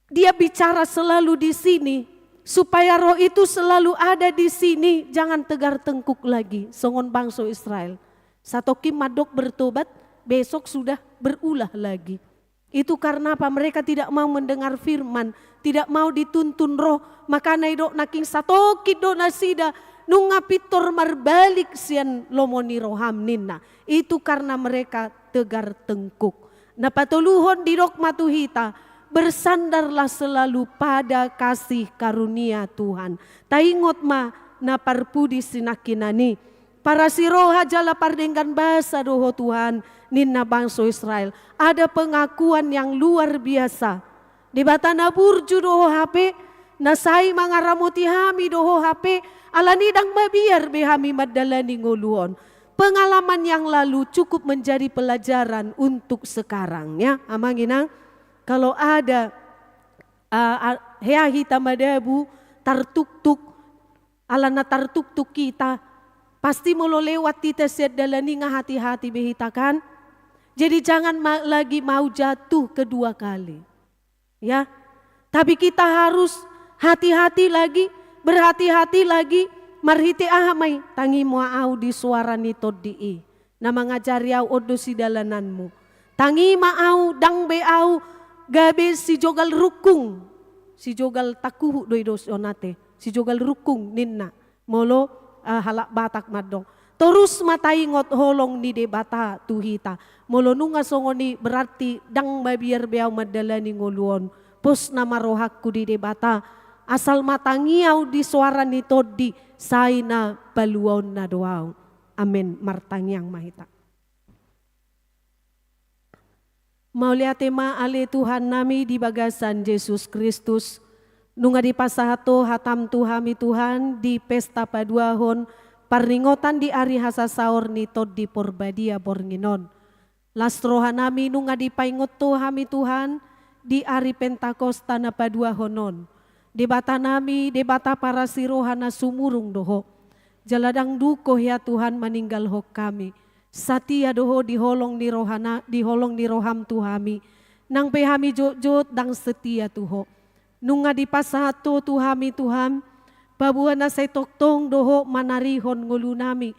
Dia bicara selalu di sini, supaya Roh itu selalu ada di sini, jangan tegar tengkuk lagi, songon bangso Israel. Satongkin mandok bertobat, besok sudah berulah lagi. Itu karena apa? Mereka tidak mau mendengar firman, tidak mau dituntun Roh, makana didok nangkin satongkin do nasida nunga pintor marbalik sian lomo ni roham ninna. Itu karena mereka tegar tengkuk. Na patoluhon didok ma tu hita, bersandarlah selalu pada kasih karunia Tuhan. Taingot ma na parpudi sinangkinan i. Parasi roha jala pardenggan basa do Ho Tuhan, ninna bangso Israel. Ada pengakuan yang luar biasa. Debata na burju do Ho hape, na sai mangaramoti hami do Ho hape, alani ndang mabiar be hami mandalani ngolu on. Pengalaman yang lalu cukup menjadi pelajaran untuk sekarang, ya, Amang Inang. Kalau ada, ah, ah, hea hita madabu, tartuktuk, alana tartuktuk hita, pasti molo lewat hita sian dalan i nga hati-hati be hita, kan? Jadi jangan ma-, lagi mau jatuh kedua kali. Ya. Tapi kita harus hati-hati lagi, berhati-hati lagi, marhite aha ma i, tangi ma au di soara ni Tondi i. Na mangajari au on do sidalananmu. Tangi ma au, ndang be au gabe sijogal rungkung. Sijogal tangkuhuk do i dos on ate. Sijogal rungkung ninna. Molo, eh, halak Batak mandok. Torus ma taingot holong ni Debata tu hita. Molo nunga songon i berarti ndang mabiar be au mandalani ngolu on. Pos nama rohangku di Debata. Asal ma tangi au di soara ni Tondi, sai na paluaonna do au. Amen. Martangiang ma hita. Mauliate ma ale Tuhan nami di bagasan Jesus Kristus, nunga dipasahat Ho hatam tu hami Tuhan di pesta paduahon parningotan di ari hasasaor ni Tondi Porbadia borngin on. Las roha nami nunga dipaingot Ho hami Tuhan di ari Pentakosta na paduahon on. Debata nami, Debata parasi roha na sumurung do Ho. Jala ndang duko hea Tuhan maninggalhon hami. Satia do Ho di holong ni rohana, di holong ni roham tu hami. Nang pe hami jotjot ndang setia tu Ho. Nunga dipasahat Ho tu hami Tuhan, paboa na sai tongtong do Ho manarihon ngolu nami.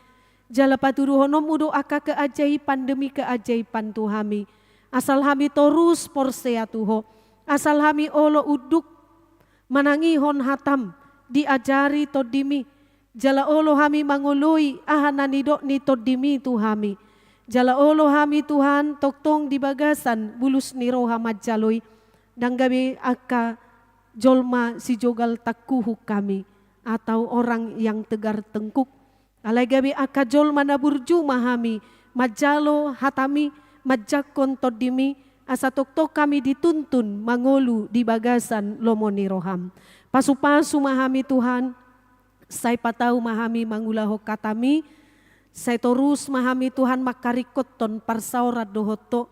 Jala patuduhononmu do angka keajaipan demi keajaipan tu hami. Asal hami torus porsea tu Ho. Asal hami olo unduk manangihon hatam diajari Tondimi. Jala olo hami mangoloi aha na nidok ni Tondimi tu hami. Jala olo hami Tuhan tongtong di bagasan bulus ni roha manjalo i. Ndang gabe angka jolma sijogal tangkuhuk hami, atau orang yang tegar tengkuk. Alai gabe angka jolma na burju ma hami, manjalo hatami, manjangkon Tondimi, asa tongtong hami dituntun mangolu di bagasan lomo ni roham. Pasupasu ma hami Tuhan, sai patau ma hami mangulahon hatami, sai torus ma hami Tuhan mangkaringkothon parsaoran dohot Ho,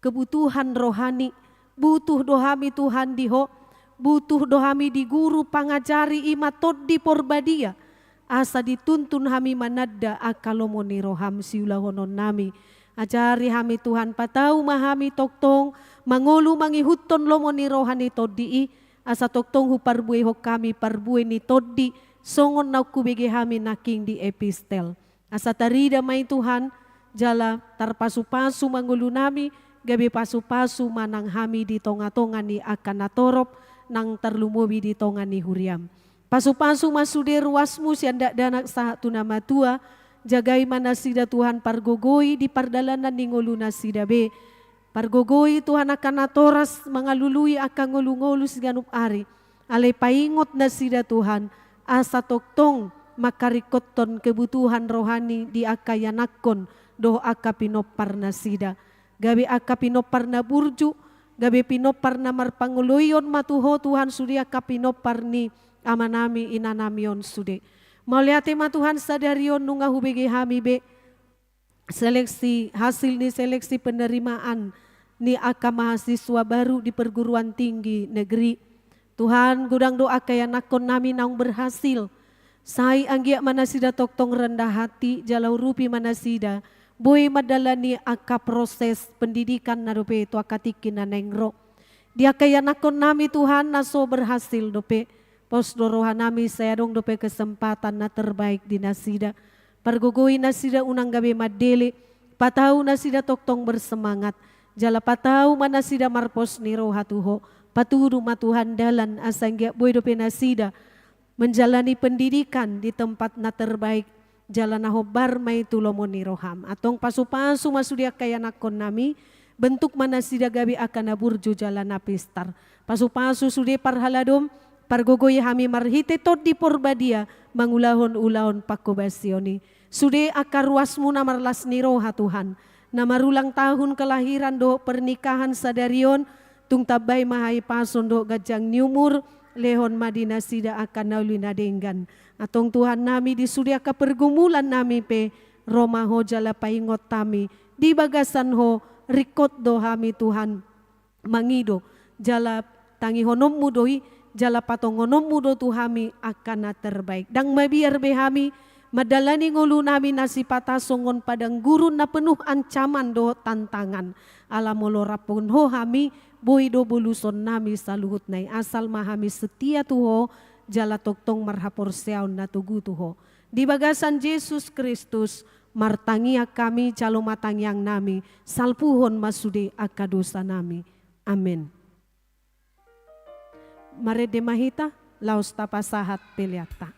kebutuhan rohani, butuh do hami Tuhan di Ho, butuh do hami di guru pangajari i ma Tondi Porbadia, asa dituntun hami mananda angka lomo ni roham siulahononnami. Ajari hami Tuhan, patau ma hami tongtong mangolu mangihuthon lomo ni roha ni Tondi i, asa tongtong huparbuehon hami parbue ni Tondi, songon naung hubege hami nangkin di epistel. Asa tarida ma i Tuhan, jala tarpasupasu ma ngolunami, gabe pasupasu ma nang hami di tongatonga ni angka na torop, nang tarlumobi di tonga ni huriam. Pasupasu ma sude ruasmu sian dakdanak sahat tu na matua, Jagai ma nasida Tuhan, pargogoi di pardalanan ni ngolunasida be. Pargogoi Tuhan angka natoras mangalului angka ngolungolu siganup ari. Alai paingot nasida Tuhan, asa tongtong mangkaringkothon kebutuhan rohani di angka ianakhon dohot angka pinomparnasida. Gabe angka pinompar na burju, gabe pinompar na marpangoloion ma tu Ho Tuhan sude angka pinompar ni amanami inanami on sude. Mauliate ma Tuhan sadari on nunga hubege hami be seleksi, hasil ni seleksi penerimaan ni angka mahasiswa baru di perguruan tinggi negeri. Tuhan, godang do angka ianakhonnami naung berhasil. Sai anggiat ma nasida tongtong rendah hati, jala urupi ma nasida boi mandalani angka proses pendidikan na dope tu angka tingki na naeng ro. Di angka ianakhonnami Tuhan na so berhasil dope, pos do rohanami sai adong dope kesempatan na terbaik di nasida. Pargogoi nasida unang gabe mandele, patau nasida tongtong bersemangat, jala patau ma nasida marpos ni roha tu Ho. Patudu ma Tuhan dalan asa anggiat boi dope nasida menjalani pendidikan di tempat na terbaik, jala na hombar ma i tu lomo ni roham. Antong pasupasu ma sude angka ianakhonnami, bentuk ma nasida gabe angka na burju jala na pistar. Pasupasu sude parhaladom, pargogoi hami marhite Tondi Porbadia mangulahon ulaon pangkobasion i. Sude angka ruasmu na marlas ni roha Tuhan, na marulang tahun kelahiran dohot pernikahan sadari on, tung tambai ma hahipason dohot ganjang ni umur, lehon ma di nasida angka na uli na denggan. Antong Tuhannami, di sude angka pergumulannami pe, ro ma Ho jala paingot hami, di bagasan Ho ringkot do hami Tuhan mangido, jala tangihononmu do i, jala patongononmu do tu hami angka na terbaik. Ndang mabiar be hami mandalani ngolunami na sipata songon padang gurun na penuh ancaman dohot tantangan. Ala molo rap dohot Ho hami, boi do bolusonnami saluhutna i, asal ma hami setia tu Ho, jala tongtong marhaporseaon na togu tu Ho. Di bagasan Jesus Kristus, martangiang hami, jalo ma tangiangnami, salpuhon ma sude angka dosanami. Amen. Marende ma hita, laos tapasahat peleanta.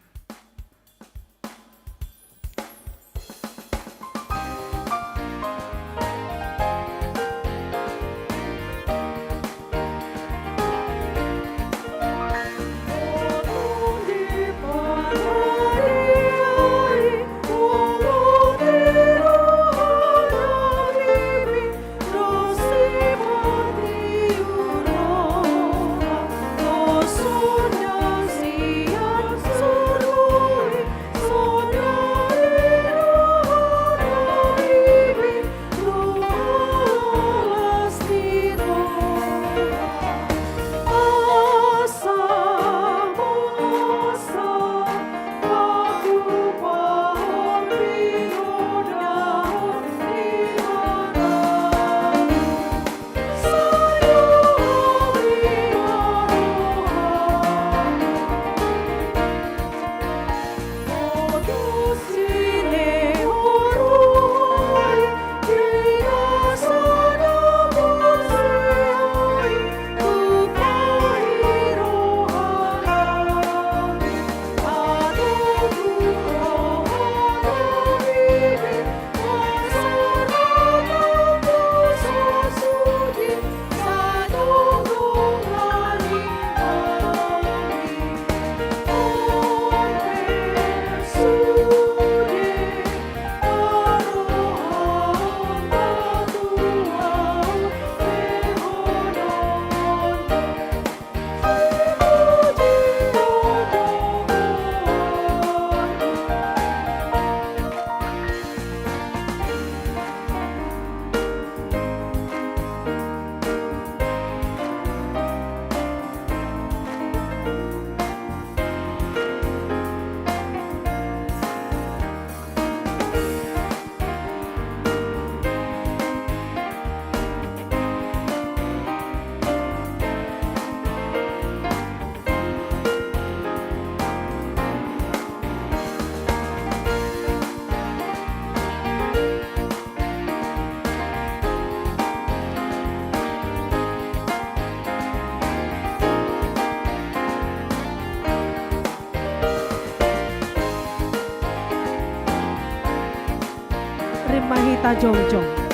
jongjong.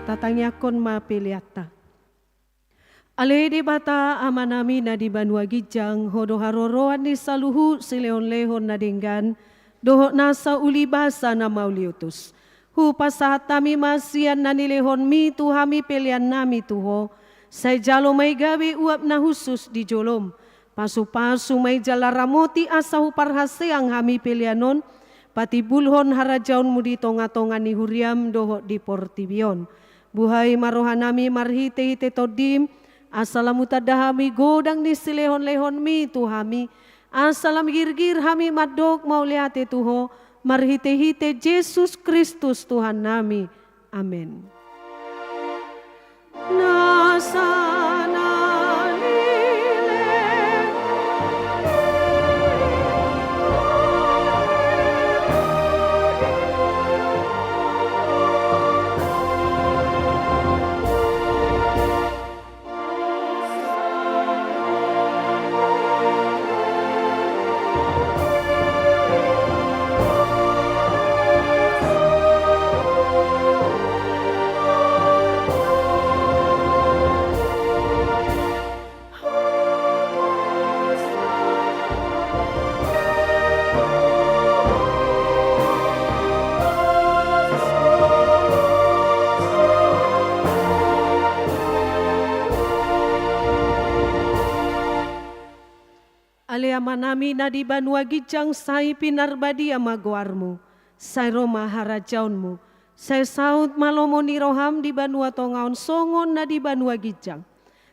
Tatangiangkon ma peleanta. Ale Debata Amanami na di banua ginjang, Ho do haroroan ni saluhut silehonlehon na denggan dohot nasa uli basa na mauliutus. Hupasahat hami ma sian na nilehonMi tu hami peleannami tu Ho. Sai jalo ma i gabe uap na hushus di joloM. Pasupasu ma i jala ramoti asa huparhaseang hami pelean on patimbulhon harajaonMu di tongatonga ni huriaM dohot di portibi on. Buhai ma rohanami marhitehite TondiM, asa lam hutanda hami godang ni silehonlehonMi tu hami, asa lam girgir hami mandok mauliate tu Ho, marhitehite Jesus Kristus Tuhannami. Amen. Ale Amanami na di banua ginjang, sai pinarbadia ma goarMu, sai ro ma harajaonMu, sai saut ma lomo ni rohaM di banua tonga on songon na di banua ginjang.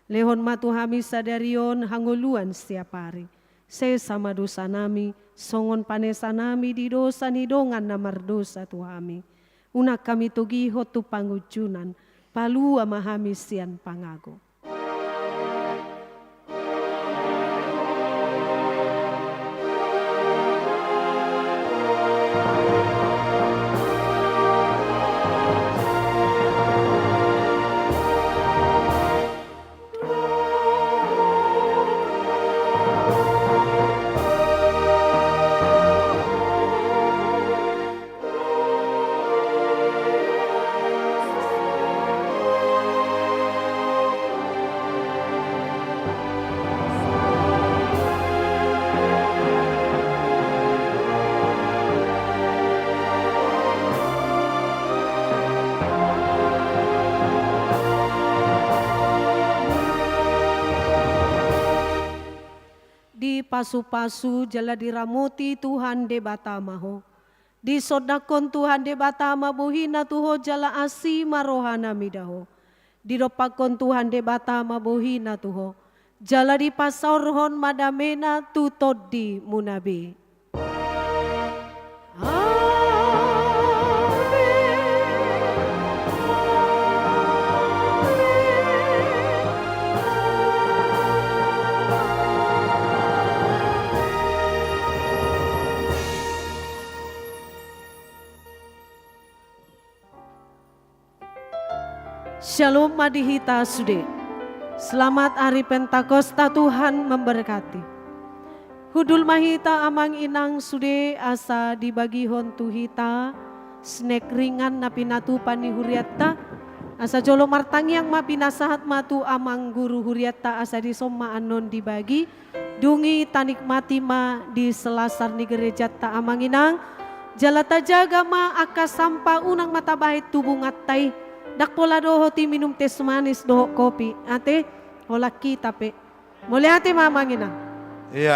Lehon ma tu hami sadari on hangoluan siapari. Sesa ma dosanami, songon panesanami di dosa ni dongan na mardosa tu hami. Unang hami togihon tu pangunjunan, palua ma hami sian pangago. Dipasupasu jala diramoti Tuhan Debata ma ho. Disondangkon Tuhan Debata ma bohiNa tu ho jala asi ma rohaNa mida ho. Didompakkon Tuhan Debata ma bohiNa tu ho, jala dipasaorhon ma dameNa tu tondimuna be. Amen. Amen. Syalom ma di hita sude. Selamat Hari Pentakosta, Tuhan memberkati. Hundul ma hita amang inang sude asa dibagihon tu hita snack ringan na pinatupa ni hurianta. Asa jolo martangiang ma, pinasahat ma tu amang guru hurianta asa dison ma annon dibagi. Dung i tanikmati ma di selasar ni gerejanta amang inang, jala tajaga ma angka sampah, unang ma tabahen tu bunganta i. Ndang pola dohot i minum teh manis dohot kopi, ate, holan hita pe. Mauliate ma amang inang. Ia,